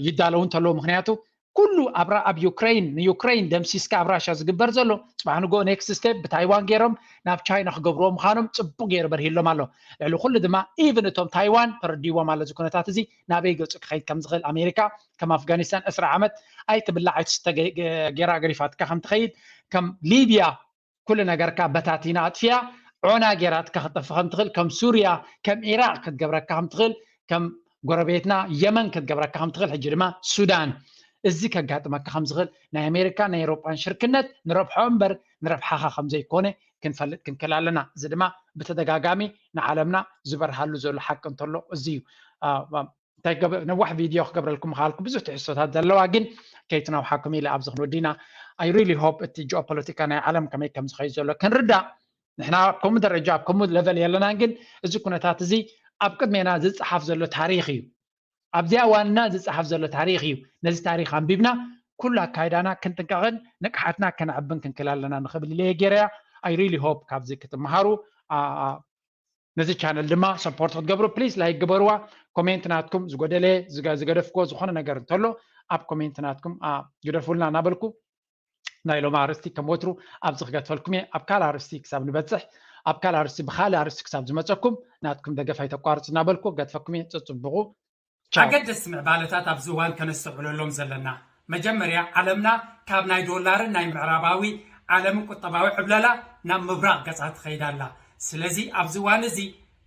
ይዳለዉ እንተለዉ ምክንያቱ ኩሉ ኣብ ኣብ ዩክሬን ንዩክሬን ደምሲስካ ኣብ ራሻ ዝግበር ዘሎ ፅባሕ ንጎ ኔክስት ስቴፕ ብታይዋን ገይሮም ናብ ቻይና ክገብርዎ ምዃኖም ፅቡቅ ገይሩ በርሂሎም ኣሎ ልዕሊ ኩሉ ድማ ኢቭን እቶም ታይዋን ተረዲዎም ኣሎ እዚ ኩነታት እዚ ናበይ ገፁ ክኸይድ ከም ዝኽእል ኣሜሪካ ከም ኣፍጋኒስታን ዕስራ ዓመት ኣይትብላዕ ኣይትስተ ገይራ ገሪፋትካ ከም ትኸይድ ከም ሊብያ ኩሉ ነገርካ በታቲና ኣጥፊያ ዖና ጌራትካ ክጠፍ ከም ትኽእል ከም ሱርያ ከም ኢራቅ ክትገብረካ ከም ትኽእል ከም ጎረቤትና የመን ክትገብረካ ከም ትኽእል ሕጂ ድማ ሱዳን እዚ ከጋጥመካ ከም ዝኽእል ናይ ኣሜሪካ ናይ ኤሮጳን ሽርክነት ንረብሖ እምበር ንረብሓኻ ከም ዘይኮነ ክንፈልጥ ክንክእል ኣለና እዚ ድማ ብተደጋጋሚ ንዓለምና ዝበርሃሉ ዘሎ ሓቂ እንተሎ እዚ እዩ እንታይ ነዋሕ ቪድዮ ክገብረልኩም ምኻልኩ ብዙሕ ትሕዝቶታት ዘለዋ ግን ከይትነውሓኩም ኢለ ኣብዚ ክንወዲና I really hope እቲ ጂኦፖለቲካ ናይ ዓለም ከመይ ከም ዝኸይድ ዘሎ ክንርዳእ ንሕና ኣብ ከምኡ ደረጃ ኣብ ከምኡ ለቨል የለናን ግን እዚ ኩነታት እዚ ኣብ ቅድሜና ዝፀሓፍ ዘሎ ታሪክ እዩ ኣብዚኣ ዋና ዝፀሓፍ ዘሎ ታሪክ እዩ ነዚ ታሪክ ኣንቢብና ኩሉ ኣካይዳና ክንጥንቀቕን ንቅሓትና ከነዕብን ክንክእል ኣለና ንኽብል ኢለ ገይረያ I really hope ካብዚ ክትመሃሩ ነዚ ቻነል ድማ ሰፖርት ክትገብሩ ፕሊስ ላይክ ግበርዋ ኮሜንት ናትኩም ዝጎደለ ዝገደፍክዎ ዝኾነ ነገር እንተሎ ኣብ ኮሜንት ናትኩም ግደፉልና እናበልኩ ናይ ሎሚ ኣርስቲ ከም ወትሩ ኣብዚ ክገትፈልኩም እየ ኣብ ካልእ ኣርስቲ ክሳብ ንበፅሕ ኣብ ካልእ ኣርስቲ ብካልእ ኣርስቲ ክሳብ ዝመፀኩም ናትኩም ደገፍ ኣይተቋርፁ እናበልኩ ክገትፈኩም እየ ፅፅብቑ ኣገደስቲ ምዕባለታት ኣብዚ እዋን ከነስተውዕለሎም ዘለና መጀመርያ ዓለምና ካብ ናይ ዶላርን ናይ ምዕራባዊ ዓለምን ቁጠባዊ ዕብለላ ናብ ምብራቕ ገጻ ትኸይድ ኣላ። ስለዚ ኣብዚ እዋን እዚ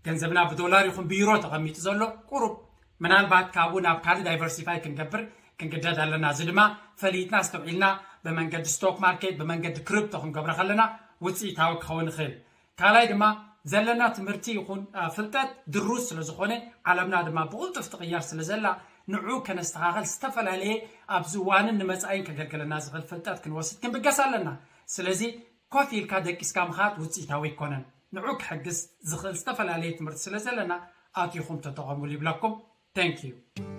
ገንዘብና ብዶላር ይኹን ብዩሮ ተቐሚጡ ዘሎ ቁሩብ ምናልባት ካብኡ ናብ ካልእ ዳይቨርሲፋይ ክንገብር ክንግደድ ኣለና። እዚ ድማ ፈሊጥና ኣስተውዒልና ብመንገዲ ስቶክ ማርኬት ብመንገዲ ክሪፕቶ ክንገብሮ ከለና ውፅኢታዊ ክኸውን ይኽእል። ካልኣይ ድማ ዘለና ትምህርቲ ይኹን ፍልጠት ድሩዝ ስለ ዝኾነ ዓለምና ድማ ብቕልጡፍ ትቕየር ስለ ዘላ ንዑ ከነስተኻኸል ዝተፈላለየ ኣብዚ እዋንን ንመጻኢን ከገልግለና ዝኽእል ፍልጠት ክንወስድ ክንብገስ ኣለና። ስለዚ ኮፍ ኢልካ ደቂስካ ምኻድ ውጽኢታዊ ኣይኮነን። ንዑ ክሕግዝ ዝኽእል ዝተፈላለየ ትምህርቲ ስለ ዘለና ኣቲኹም ተጠቐሙሉ ይብለኩም። Thank you።